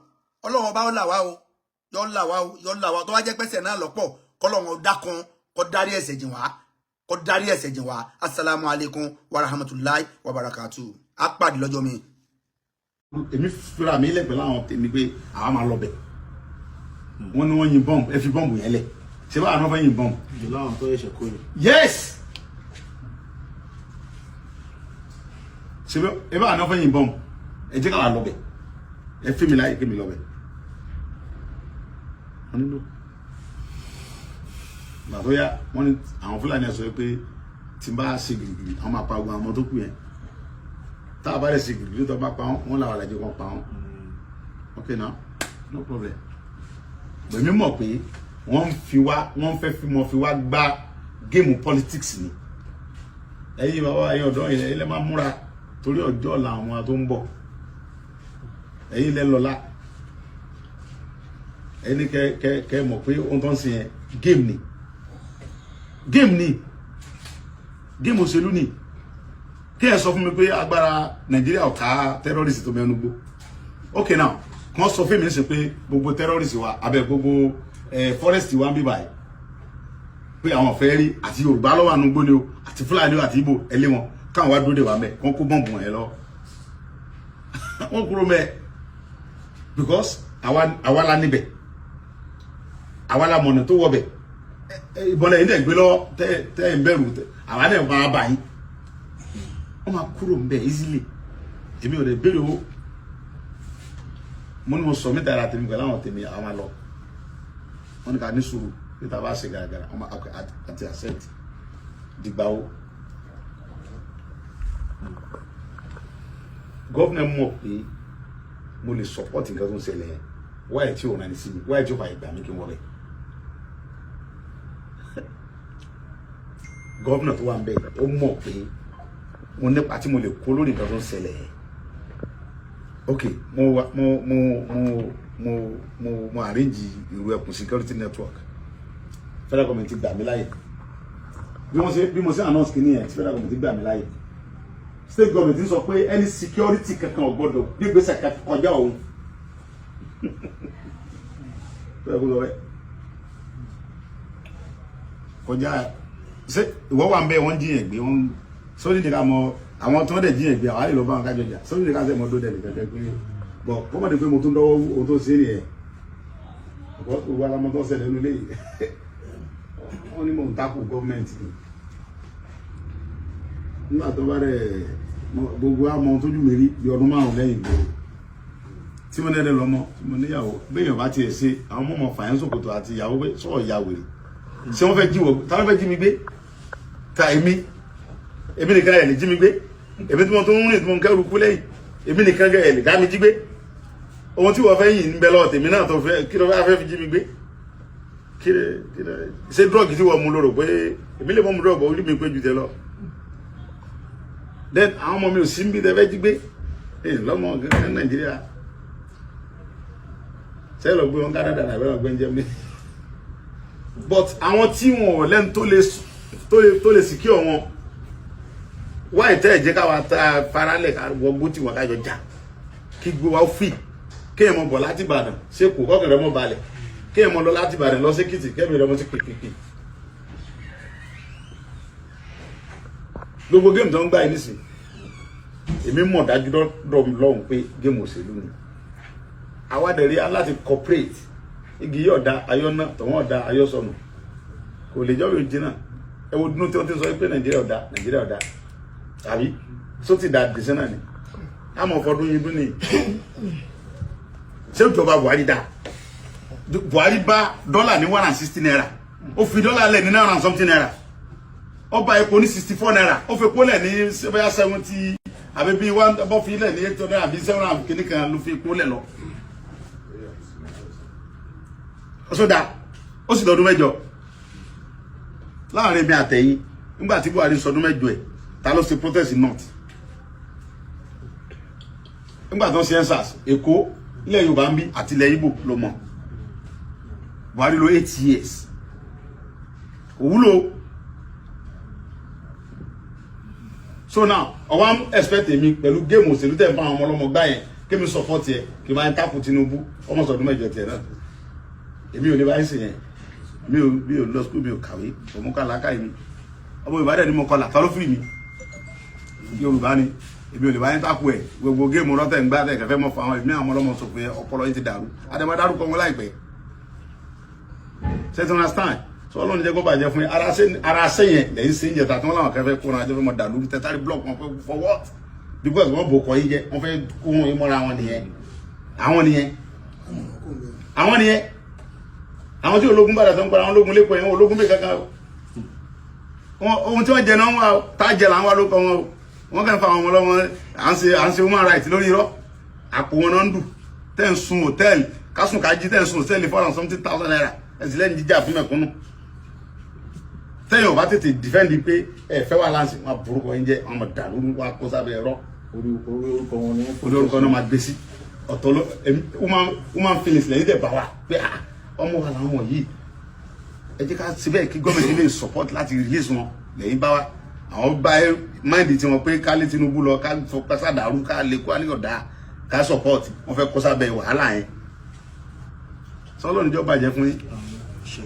Ọlọ́run ọba ó là wá o, yọ là wá o, yọ là wá. Tó wá jẹ́ pẹ́sẹ̀ náà lọ́pọ̀, kọ́lọ́run dákun, kó dárí ẹ̀ṣẹ̀ jìn wá, kó dárí ẹ̀ṣẹ̀ jìn wá. Asalaamu alaykum wa rahmatulahi wa barakatu. Á pàdé lọ́jọ́ mi. Èmi fúra mi lẹ̀ pẹ̀lú àwọn tèmi pé àwa máa lọ bẹ̀. Wọ́n ní wọ́n yin bọ́ǹbù. Ẹ fi bọ́ǹbù yẹn lẹ̀, ṣé báwa náà fẹ́ yin bọ́ǹbù? Jùlọ àwọn tó ṣẹ̀ṣẹ̀ kó ni. Yes, ṣé báwa náà fẹ́ yin bọ́ǹbù? Ẹ jẹ́ káwa lọ bẹ̀. Ẹ fi mi láyè kí mi lọ bẹ̀. Wọ́n nílò gbà tó yá, wọ́n ní àwọn Fúlàní ẹ̀ sọ pé tí n bá ṣe gìrìgìrì, àwọn máa pa ogun àwọn ọmọ tó kù yẹn. Tá a bá lè ṣe gìrìgìrì tó bá pa wọn, wọn làwọn àlàjì kan pa wọn. Ok, now, no problem. Èmi mọ̀ pé wọ́n ń fi wá, wọ́n fẹ́ fi mọ́ fi wá gbá game politics ni. Ẹ̀yin bàbá, ẹ̀yin ọ̀dọ́ yìí, ẹ̀yin lẹ́ máa múra torí ọjọ́ ọ̀la àwọn tó ń bọ̀. Ẹ̀yin lẹ́ lọ́la. Ẹ̀yin ní kẹ kẹ kẹ mọ̀ pé ohun tó ń ṣe yẹn, game ni, game ni, game òṣèlú ni. Kí ẹ sọ fún mi pé agbára Nàìjíríà ò ká terrorist tó mẹ́nu gbó. Ok, now, kàn sọ fún mi ṣe pé gbogbo terrorist wa abẹ gbogbo forest wa ń bí báyìí, pé àwọn fẹ́ rí àti Yorùbá lọ́wọ́ ànúgbó ni o, àti Fúlàní o, àti Ìgbò, ẹ lé wọn, káwọn wá dúró dè wá mẹ́, kàn kó bọ́ǹbù wọn yẹn lọ, wọ́n kúrò mẹ́, because àwa la níbẹ̀, àwa la mọ̀nà tó wọ̀ bẹ̀. Ìbọn lẹ́yìn dẹ̀ gbé lọ́wọ́ tẹ́ tẹ́ ń bẹ̀rù tẹ́ àwa dẹ̀ máa bà yín. Wọ́n máa kúrò ń bẹ̀ easily. Èmi ò lè béèrè owó. Mo ní mo sọ mí dára tèmi pẹ̀lú àwọn tèmi, àwọn máa lọ. Wọ́n ní ká ní sùúrù níta bá ṣe gàràgàrà, wọ́n máa àti accept dìgbà wo. Governor mọ̀ pé mo lè support nǹkan tó ń ṣẹlẹ̀ yẹn. Wáyé tí ò rán ni sí mi, wáyé tí ò fàyè gbà mí kí n wọlé. Governor tó wà ń bẹ̀, ó mọ̀ pé mo nípa tí mo lè kó lórí nǹkan tó ń ṣẹlẹ̀ yẹn. Ok, mo mo mo mo mo mo mo arrange ìrù ẹkùn security network. Federal government ti gbà mí láàyè. Bí wọ́n ṣe, bí mo ṣe announce kìíní yẹn, tí federal government ti gbà mí láàyè, state government ti sọ pé any security kankan ò gbọdọ̀ gbégbèsè kọjá òun. Bẹ́ẹ̀ kó lọ bẹ́ẹ̀ kọjá. Ṣé ìwọ wà ń bẹ? Wọ́n jiyàn gbé wọ́n sórí ní ká mọ. Àwọn tí wọ́n dẹ̀ jíyàn gbé, àwọn àlè lọ bá wọn kájọ jà sọ́dún ní káṣẹ́ mọ́ dódẹ̀ nìkan kẹ́ pé bọ̀ kọ́mọ̀dé pé mo tún dọ́wọ́ ohun tó ṣe é nìyẹn. Gbogbo alamọ tó ń ṣẹlẹ̀ nínú ilé yìí, wọ́n ní mò ń takò gọ́ọ̀mẹ̀ntì ni. Nígbà tó bá rẹ̀ gbogbo àmọ́ tójú mi rí bí ọdún 5 lẹ́yìn ìgboro tí mo nẹ́rẹ̀ lọ́mọ tí mo níyàwó, béèyàn bá tiẹ̀ ṣe àwọn ọmọ fàyàn sòkòtò àti ìyàwó pé sọ̀rọ̀ ìyá wèrè, ṣé wọ́n fẹ́ jí wọ̀? Táwọn fẹ́ jí mi gbé? Ta èmi, èmi nìkan ẹ̀ lè jí mi gbé. Èmi tí mo tún ń rìn, tí mo ń kẹ́rù kú lẹ́yìn, èmi nìkan ẹ̀ lè dá mi jí gbé. Ohun tí wọ́n fẹ́ yìn ń bẹ lọ́wọ́ tèmi náà tó fẹ́ kí ló fẹ́ fi jí mi gbé? Kí ló ṣé drug tí wọ́n mú lóró pé èmi lè mọ́ mu drug orí mi pé ju tẹ lọ? Then àwọn ọmọ mi ò sí ń bí tẹ fẹ́ jí gbé lọ́mọ kankan Nàìjíríà. Ṣé lọ gbé wọn Canada nàbẹ́ lọ gbé ń Germany? But àwọn tí wọn ò lẹ́nu tó lè secure wọn, wáyé tẹ́ ẹ̀ jẹ́ káwa tá faralẹ̀ ká wọgbó tí wọn kájọ jà kí gbé wa fi kéèyàn mọ bọ̀ láti Ìbàdàn sẹ́kù kọ́kẹ́rẹ́ mọ́ balẹ̀, kéèyàn mọ lọ láti Ìbàdàn lọ sékìtì kẹ́mi rẹ̀ mọ́ sí pèpèpè. Gbogbo game tó ń gbà yìí nísìn, èmi mọ̀ dájú dọ́dọ̀ lọ́hùn pé game òṣèlú ni. Àwa dẹ̀ rí aláti cooperate. Igi yóò da ayọ́ náà tọ̀wọ́n ọ̀dà ayọ́ sọnù kò lè jọ́ yóò jìnnà. Ẹ wo dúró tí wọ́n ti sọ pé Nàìjíríà ọ̀dà, Nàìjíríà ọ̀dà, tàbí só ti da dìísẹ́ náà ni àmọ́ fọdún yìí dún ní. Ṣé ìjọba Buhari dá? Buhari bá dọ́là ní ₦160, ó fi dọ́là lẹ̀ ní nine hundred and something naira. Ó bá epo ní ₦64, ó fi epo lẹ̀ ní bóyá 70 àbí bí one bọ́ fi lẹ̀ ní 800 àbí 700 kìíní kan ló fi epo lẹ̀ lọ. Ó sódà ó sì lọ́dún 8 láàrin mi àtẹ̀yìn. Nígbà tí Buhari sọdún 8 ẹ̀, ta ló ṣe protest in north nígbà tó ń ṣe EndSARS? Èkó, ilẹ̀ Yorùbá ń bí àti ilẹ̀ Ìgbò ló mọ̀. Buhari lò 8 years, kò wúlò. So now, ọwọ́ expect èmi pẹ̀lú game òṣèlú tẹ̀ ń bá àwọn ọmọ ọlọ́mọ gbá yẹn, kémi support yẹ kí n máa ń takò Tinubu ọmọ sọdún 8 tiẹ̀ náà. Èmi ò lè bá yín sìn yẹn. Mi ò lọ school, mi ò kàwé, òmù kà lákàyè mi. Ọmọ Yorùbá dẹ̀ ni mo kọlà, ta ló fìrì mi? Yorùbá ni èmi, ò lè bá yín takò ẹ̀. Gbogbo game rọ́tẹ̀ ń gbá tẹ̀ kẹfẹ́ mọ́ fún àwọn èmi, àwọn ọlọ́mọ sọ pé ọpọlọ yín ti dàrú. Àdèmọ́ dárúkọ wọn láìpẹ́. Ṣé ti understand? So Ọlọ́run jẹ́ kó bàjẹ́ fún yín. Ara ṣe yẹn lẹ́yìn sí ń jẹta tí wọ́n láwọn kẹfẹ́ kó náà jẹ́ fẹ́ mọ́ dàlú tẹ́tàrí block wọn fẹ́ for what? Because wọ́n bò kọ́ yín jẹ́, wọ́n fẹ́ kó wọn yín mọ́ra wọn nìyẹn. Àwọn nìyẹn, àwọn nìyẹn, àwọn tí ológun bàdà tó ń para àwọn ológun lẹ́kọ̀ọ́ yẹn, ológun bẹ́ẹ̀ kankan ohun tí wọ́n jẹ náà wà tá jẹ là ń wá ló kọ́ wọn o. Wọ́n kàn fa àwọn ọmọ ọlọ́mọ. À ń ṣe human right lórí irọ́. Àpò wọn náà ń dù tẹ́ ń sun hòtẹ́ẹ̀lì kásùn kájí, tẹ́ ń sun hòtẹ́ẹ̀lì 400 and something thousand naira. Ẹ̀sìn lẹ́nu jíjà fún mẹ̀kúnnù. Tẹ́yìn ò bá tètè defend pé ẹ fẹ́ wà láǹsì, wọn burúkọ yín jẹ́ wọn mọ̀ dàrú, wọn kó sábẹ́ ẹ̀rọ. Orí orúkọ wọn ni wọ́n. Orí orúkọ náà máa gbé sí ọ̀tọ̀ ló human feelings lẹ́yìn tẹ̀ bá wa pé ah, ọmọ wa làwọn yìí, ẹ jẹ́ ká síbẹ̀ kí gọ́ọ̀mẹ̀ntì lè support láti release wọn. Lẹ́yìn bá wa àwọn bá mind tí wọn pé ká lé Tinubu lọ, ká fọ dàrú, ká lè kó àníyàn dá, ká support wọn fẹ́ kó sábẹ́ wàhálà yẹn. Sọlọ́ níjọ́ bàjẹ́ fún yín,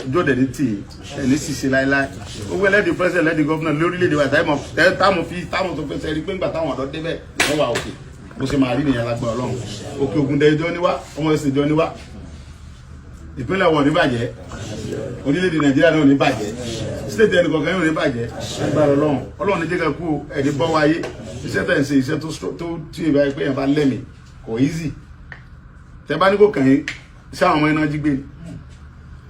ìjọ dẹ̀ ní tì í ẹ̀ ní ṣìṣe láéláé. Gbogbo ẹlẹ́dìí president, ẹlẹ́dìí governor lórílẹ̀‐èdè wa, táìmọ̀ fi táwọn tó fẹsẹ̀ rí pé ńgbà táwọn ọ̀dọ́ débẹ̀ wọ́n wà òkè. Bó ṣe máa rí nìyẹn lágbára Ọlọ́run. Òkè Ògùn dẹ̀ ìjọ níwá, ọmọ ẹ̀sìn ìjọ níwá, ìpínlẹ̀ wọ̀ ní bàjẹ́, orílẹ̀-èdè Nàìjíríà náà ní bàjẹ́, state ẹnì kọ̀ọ̀kan yóò ní bàjẹ́ lágbára Ọlọ́run. Ọlọ́run ní jẹ́ ká kú ẹni bọ́ wáyé. Iṣẹ́ tẹ̀ ń ṣe, iṣẹ́ tó tí ì báyìí pé yẹn bá lẹ́mìí kò easy. Tẹ bá ní kò kàn yín, ṣé àwọn ọmọ iná jí gbé ni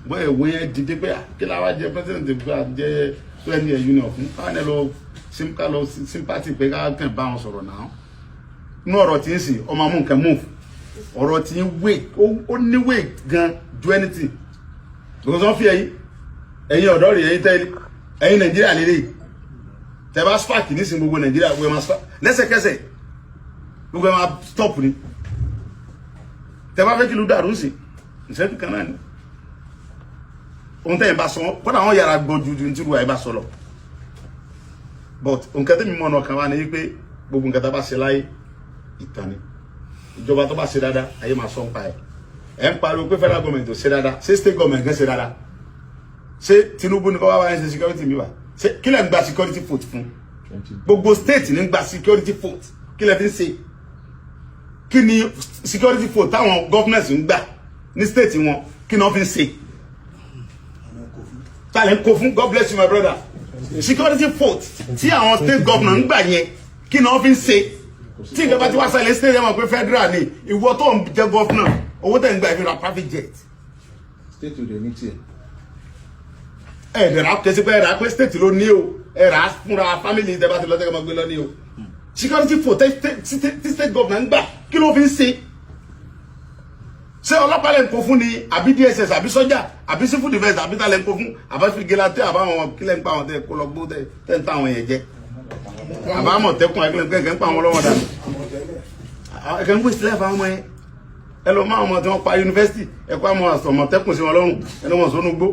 wọ́n ẹ̀ wọ́n yẹn dìde pé kí la wá jẹ president gbé jẹ twenty year union fún káwọn ẹ lọ ká lọ sympathy pé ká kàn bá wọn sọ̀rọ̀ náà. Inú ọ̀rọ̀ tí ń sìn ọmọ amú nǹkan move, ọ̀rọ̀ tí ń weight, ó ní weight gan ju anything, because wọ́n fi ẹ̀yin ọ̀dọ́ rẹ̀, ẹ̀yin tẹ́lẹ̀, ẹ̀yin Nàìjíríà lélẹ̀. Tẹ́ bá spark nísìnyí, gbogbo Nàìjíríà gbogbo ẹ̀ máa spark lẹ́sẹ̀kẹsẹ̀, gbogbo ẹ̀ máa stop ni. Tẹ́ bá fẹ́ kí ìlú dàrú sí ìṣẹ́jú kan náà ni ohun tẹ́yìn bá sọ, kọ́dà wọ́n yára gbọ́ ju ju tí ruwa yìí bá sọ lọ. But nǹkan tẹ́mi mọ̀ ọ̀nà kan wá ní wípé gbogbo nǹkan tá a bá ṣe láyé, ìtàn ni. Ìjọba tó bá ṣe dáadáa, ayé máa sọ ń pa ẹ̀. Ẹ̀ ń pariwo pé federal government ò ṣe dáadáa. Ṣé state government kan ṣe dáadáa? Ṣé Tinubu ní kọ́ wá wáyé ṣe security mi wá? Ṣé kí lẹ̀ ń gba security vote fún? Gbogbo state ní gba security vote. Kí lẹ fi ń ṣe? Kí ni security vote táwọn governors ń gbà ní state wọn? Kí ni wọ́n fi ń ṣe? Tàlẹ́ ń kó fún? God bless you, my brother. Security vote tí àwọn state governor ń gbà yẹn, kí ni wọ́n fi ń ṣe? Tí nǹkan bá ti wá ṣẹlẹ̀ state yẹn, mọ̀ pé federal ni. Ìwọ tó ń jẹ́ governor, owó tẹ̀ ń gbà ìfi ra private jet. State ò dẹ̀ ní tiẹ̀. Ẹ dẹ̀ ra kẹsí pé ẹ rà pé state ló ní o. Ẹ rà á fúnra family tẹ bá ti lọ tẹ́kẹ̀ máa gbé lọ ní o. Security vote tí state governor ń gbà, kí ló fi ń ṣe? Ṣé ọlọ́pàá lẹ́ ń kó fún ni, àbí DSS, àbí sọ́jà, àbí civil defence, àbí tá lẹ́ ń kó fún, àbá fìgìláńtẹ́, àbáwọn kílẹ̀ ń pa àwọn tẹ́ kó lọ gbó tẹ́ ń ta àwọn yẹn jẹ, àbá àmọ̀tẹ́kùn, ẹ̀kẹ́ ń pa àwọn lọ́wọ́ dànù, ẹ̀kẹ́ ń gbèsè lẹ́fà àwọn ọmọ yẹn? Ẹ lọ máa ọmọ tí wọ́n pa yunifásitì, ẹ kó àwọn àmọ̀tẹ́kùn sí wọn lọ́rùn, ẹni wọn sọnù gbó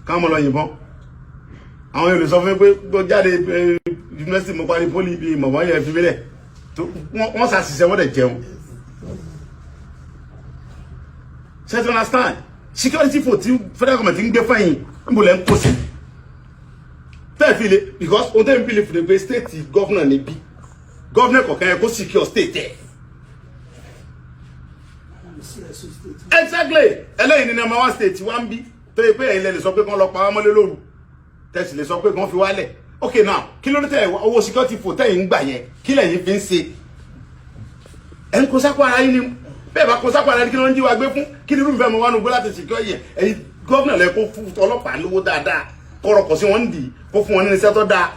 káwọn lọ yìnbọn. Àwọn yóò lè sọ fún mi pé gbọ́ jáde yunifásitì, mo parí poly bíi mọ̀mọ́ yẹn fi mílẹ̀, wọ́n ṣàṣìṣe, wọ́n dẹ̀ jẹun. Ṣé you understand? Security vote tí federal government ń gbé fẹ́yìn, níbo lẹ́ ń kó sí tẹ́ẹ̀ fi le? Because ohun tẹ́ẹ̀ ń bí lè fìdí pé state governor níbí, governor kọ̀ọ̀kan yẹ kó secure state ẹ̀. Exactly. Ẹlẹ́yìn ní number one state wa ń bí, tó yẹ pé ẹ̀yin lẹ lè sọ pé kán lọ pa wá mọ́lé lóru, tẹ̀sí lè sọ pé kán fi wálẹ̀. Ok, now, kí ló dé tẹ̀ owó security vote tẹ̀yìn ń gbà yẹn, kí lẹ̀yin fi ń ṣe? Ẹ̀ ń kó sápò ara yín ni. Bẹ́ẹ̀ bá kó sápò ara yín, kí ló ń jí wa gbé fún? Kí ni irúfẹ́ mọ wánu gbé láti secure yẹn? Ẹ̀yin gómìnà lẹ kó fún ọlọ́pàá lówó dáadáa, kọ́rọ̀kọ̀ sí wọn ń dì í, kó fún wọn ní iṣẹ́ tó dáa,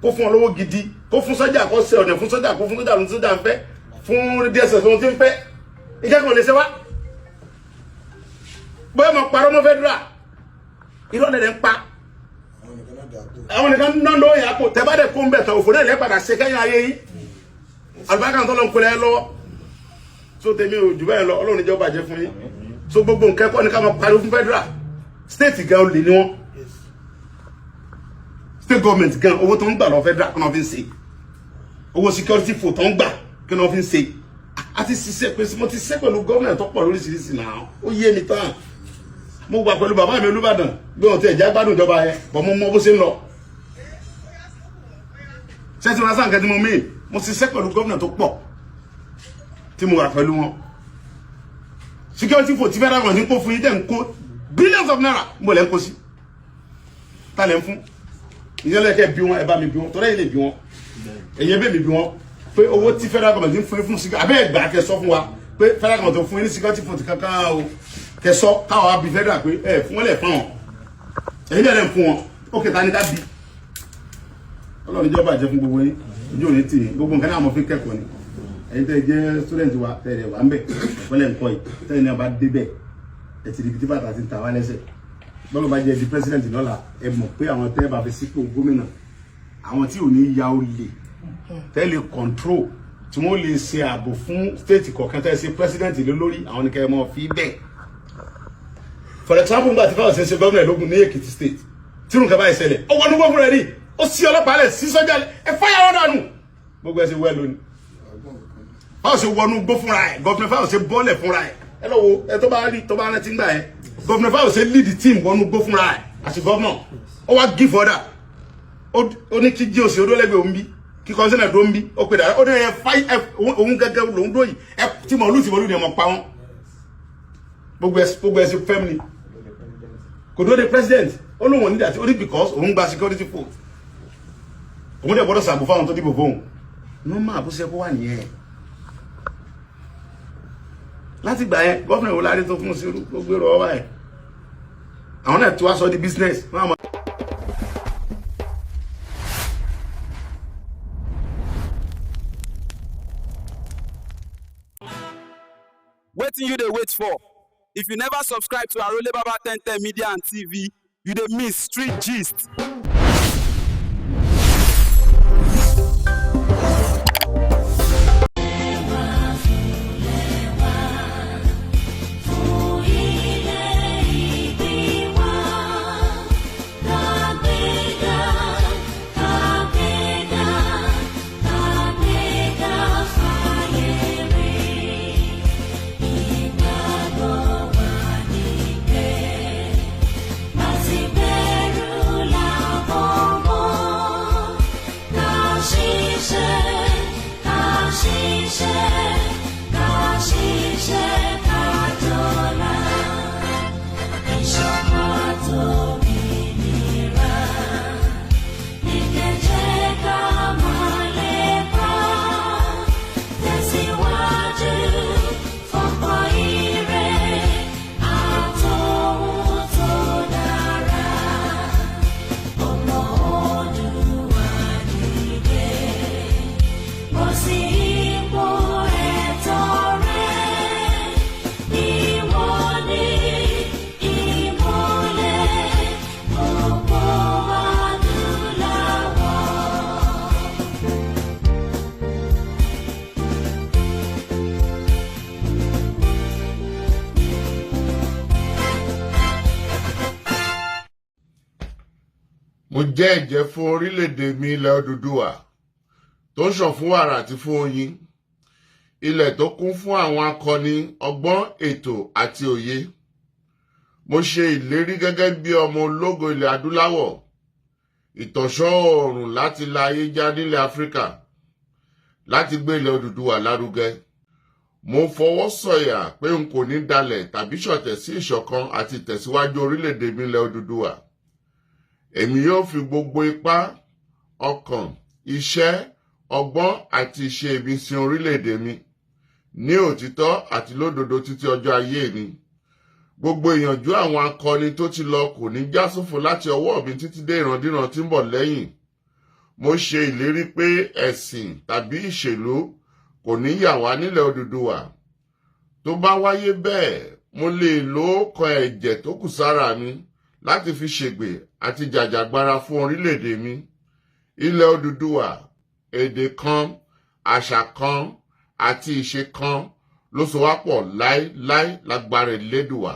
kó fún wọn lówó gidi, kó fún sọ́jà, kó ṣe ọ̀nà fún sọ́jà, kó fún sọ́jà lóhun tí sọ́jà ń fẹ́, fún DSS ohun tí ń fẹ́. Ìjẹ́ kan lè ṣe wá bóyá mo parọ́ mọ́ federal, irọ́ lẹ̀ ń pa. Àwọn nìkan náà ló yà kó tẹ́ bá dẹ̀ kó ń bẹ̀ tán, òfò náà lẹ́ padà ṣe kẹ́yìn ayé yín. Àlùbáríkà tó lọ ń kolẹ̀ lọ́wọ́. So tèmi ò jù bẹ́ẹ̀ lọ. Ọlọ́run níjọ́ bàjẹ́ fún yín. So gbogbo nǹkan kọ́ ni ká máa pariwo fún federal. State gan olè ni wọ́n. State government gan, owó tó ń gbà lọ federal, kí wọ́n fi ń ṣe? Owó security vote tó ń gbà, kí wọ́n fi ń ṣe? A ti ṣiṣẹ́ pé mo ti ṣiṣẹ́ pẹ̀lú gómìnà tó pọ̀ lóríṣiríṣi náà, ó yé mi tán. Mo wà pẹ̀lú bàbá mi Olúbàdàn bí wọn ti ẹ̀já gbádùn ìjọba yẹn bọ̀, mo mọ bó ṣe ń lọ. Ṣé tí wọn sá nǹkan tí mo mí? Mo ṣiṣẹ́ pẹ̀lú gómìnà tó pọ̀ tí mo wà pẹ̀lú wọn. Security vote tí federal government ń kó fún yín, tẹ̀ ń kó billions of naira, ń bọ̀ lẹ́ ń kó sí? Ta lẹ́ ń fún? Ìyẹn lẹ́kẹ̀ bí wọn. Ẹ bá mi bí wọn, tọ́lá yìí lè bí wọn. Ẹ̀yẹ bẹ́ẹ̀ mi bí wọn pé owó tí federal government ń fún yín fún security, abẹ́ ẹ̀gbà kẹ sọ fún wa pé federal government fún yín ní security vote kankan o. Kẹ sọ káwọn á bí federal pé ẹ fún wọn lẹ̀ fún wọn, ẹ̀yin dẹ̀ ń fún wọn. Ó kẹta ní ká bí. Ọlọ́run ìjọba jẹ́ fún gbogbo yín, ojú òní tì yín. Gbogbo nǹkan náà mo fi kẹ́kọ̀ọ́ ni. Ẹ̀yin tẹ́ jẹ́ student wa, tẹ́ ẹ̀ wà ń bẹ̀ ìpínlẹ̀ nǹkan yìí, tẹ́ ẹ̀ ní ọba débẹ̀, ẹ̀ ti di ibi tí bàtà ti ń ta wá lẹ́sẹ̀. Bọ́lá bá jẹ́ di president lọ́la, ẹ mọ̀ pé àwọn tẹ́ bá fi sípò gómìnà, àwọn tí ò ní ya olè, tẹ́ lè control, tí wọ́n lè ṣe ààbò fún state kọ̀ọ̀kan tẹ́ ṣe president lé lórí, àwọn ní kẹ́ ẹ mọ̀ fi bẹ́ẹ̀. For example, nígbà tí Fáyọ̀ṣe ṣe gómìnà lógun ní Èkìtì State, tí nǹkan báyìí ṣẹlẹ̀, ó wọnú gbọ́ fúnra ẹ̀ ní ó sí ọlọ́pàá lẹ̀ sí sọ́jà ẹ fáyàwọ́ dànù, gbogbo ẹ ṣe wẹ́ lónìí. Fáyọ̀ṣe wọnú gbó fúnra ẹ̀, gómìnà Fáyọ̀ṣe bọ́ọ̀lẹ̀ fúnra ẹ̀. Ẹ lọ wo ẹ tó bá rí tó bá rántí gbà yẹn, gómìnà Fáyọ̀ṣe lead team wọnú gbó fúnra ẹ̀ àti gómìnà. Ó wá give order, ó ní kí jí òsì odólẹ́gbẹ̀ẹ́ òun bí kí kọ́sínà tó ń bí, ó pè dára, ó ní ẹ fáyì ẹ òun gẹ́gẹ́ lòún dóyìí ẹ tí mọ̀lú tí mọ̀lú ni ẹ mọ̀ pa wọ́n. Gbogbo ẹ sí fẹ́m ni kò dúró de president. Ó lóun ò ní dàtí ó ní because òun gba security vote, òun dẹ̀ gbọ́dọ̀ sàbò fáwọn tó dìbò fóun. Normal bó ṣe kó wà nìyẹn. Láti gbà yẹn, gómìnà wo lárí tó fún sí gbogbo èrò ọwọ́ ẹ̀? Àwọn náà tí wàá sọ di business wọn àmọ́. Wetin you dey wait for? If you never subscribe to Arole Baba 1010 Media and TV, you dey miss street gist. Ilẹ̀ ìbí wa, kàgbéga, kàgbéga, kàgbéga fàyè rí. Ìgbàgbọ́ wa ní pé, láti bẹ̀rù là Jẹ́ ẹ̀jẹ́ fún orílẹ̀-èdè mi, ilẹ̀ Odùduwà tó ń ṣàn fún wàrà àti fún oyin, ilẹ̀ tó kún fún àwọn akọni, ọgbọ́n, ètò àti òye. Mo ṣe ìlérí gẹ́gẹ́ bí ọmọ ológo ilẹ̀ adúláwọ̀, ìtànṣán oòrùn láti la ayé já nílẹ̀ Áfíríkà, láti gbé ilẹ̀ Odùduwà lárugẹ. Mo fọwọ́ sọ̀yà pé n kò ní dalẹ̀ tàbí ṣọ̀tẹ̀ sí ìṣọ̀kan àti ìtẹ̀síwájú orílẹ̀-èdè mi, ilẹ̀ Odùduwà. Èmi yóò fi gbogbo ipá, ọkàn, iṣẹ́, ọgbọ́n àti ìṣe mi sin orílẹ̀-èdè mi ní òtítọ́ àti lódodo títí ọjọ́ ayé mi. Gbogbo ìyànjú àwọn akọni tó ti lọ kò ní já sófo láti ọwọ́ mi títí dé ìrandíran tí ń bọ̀ lẹ́yìn. Mo ṣe ìlérí pé ẹ̀sìn tàbí ìṣèlú kò ní yà wá nílẹ̀ Odùduwà. Tó bá wáyé bẹ́ẹ̀, mo lè lo kan ẹ̀jẹ̀ tó kù sára mi láti fi ṣègbè àti jàjàgbara fún orílẹ̀-èdè mi, ilẹ̀ Odùduwà. Èdè kan, àṣà kan àti ìṣe kan ló so wá pọ̀ láéláé lágbára Elédùwà.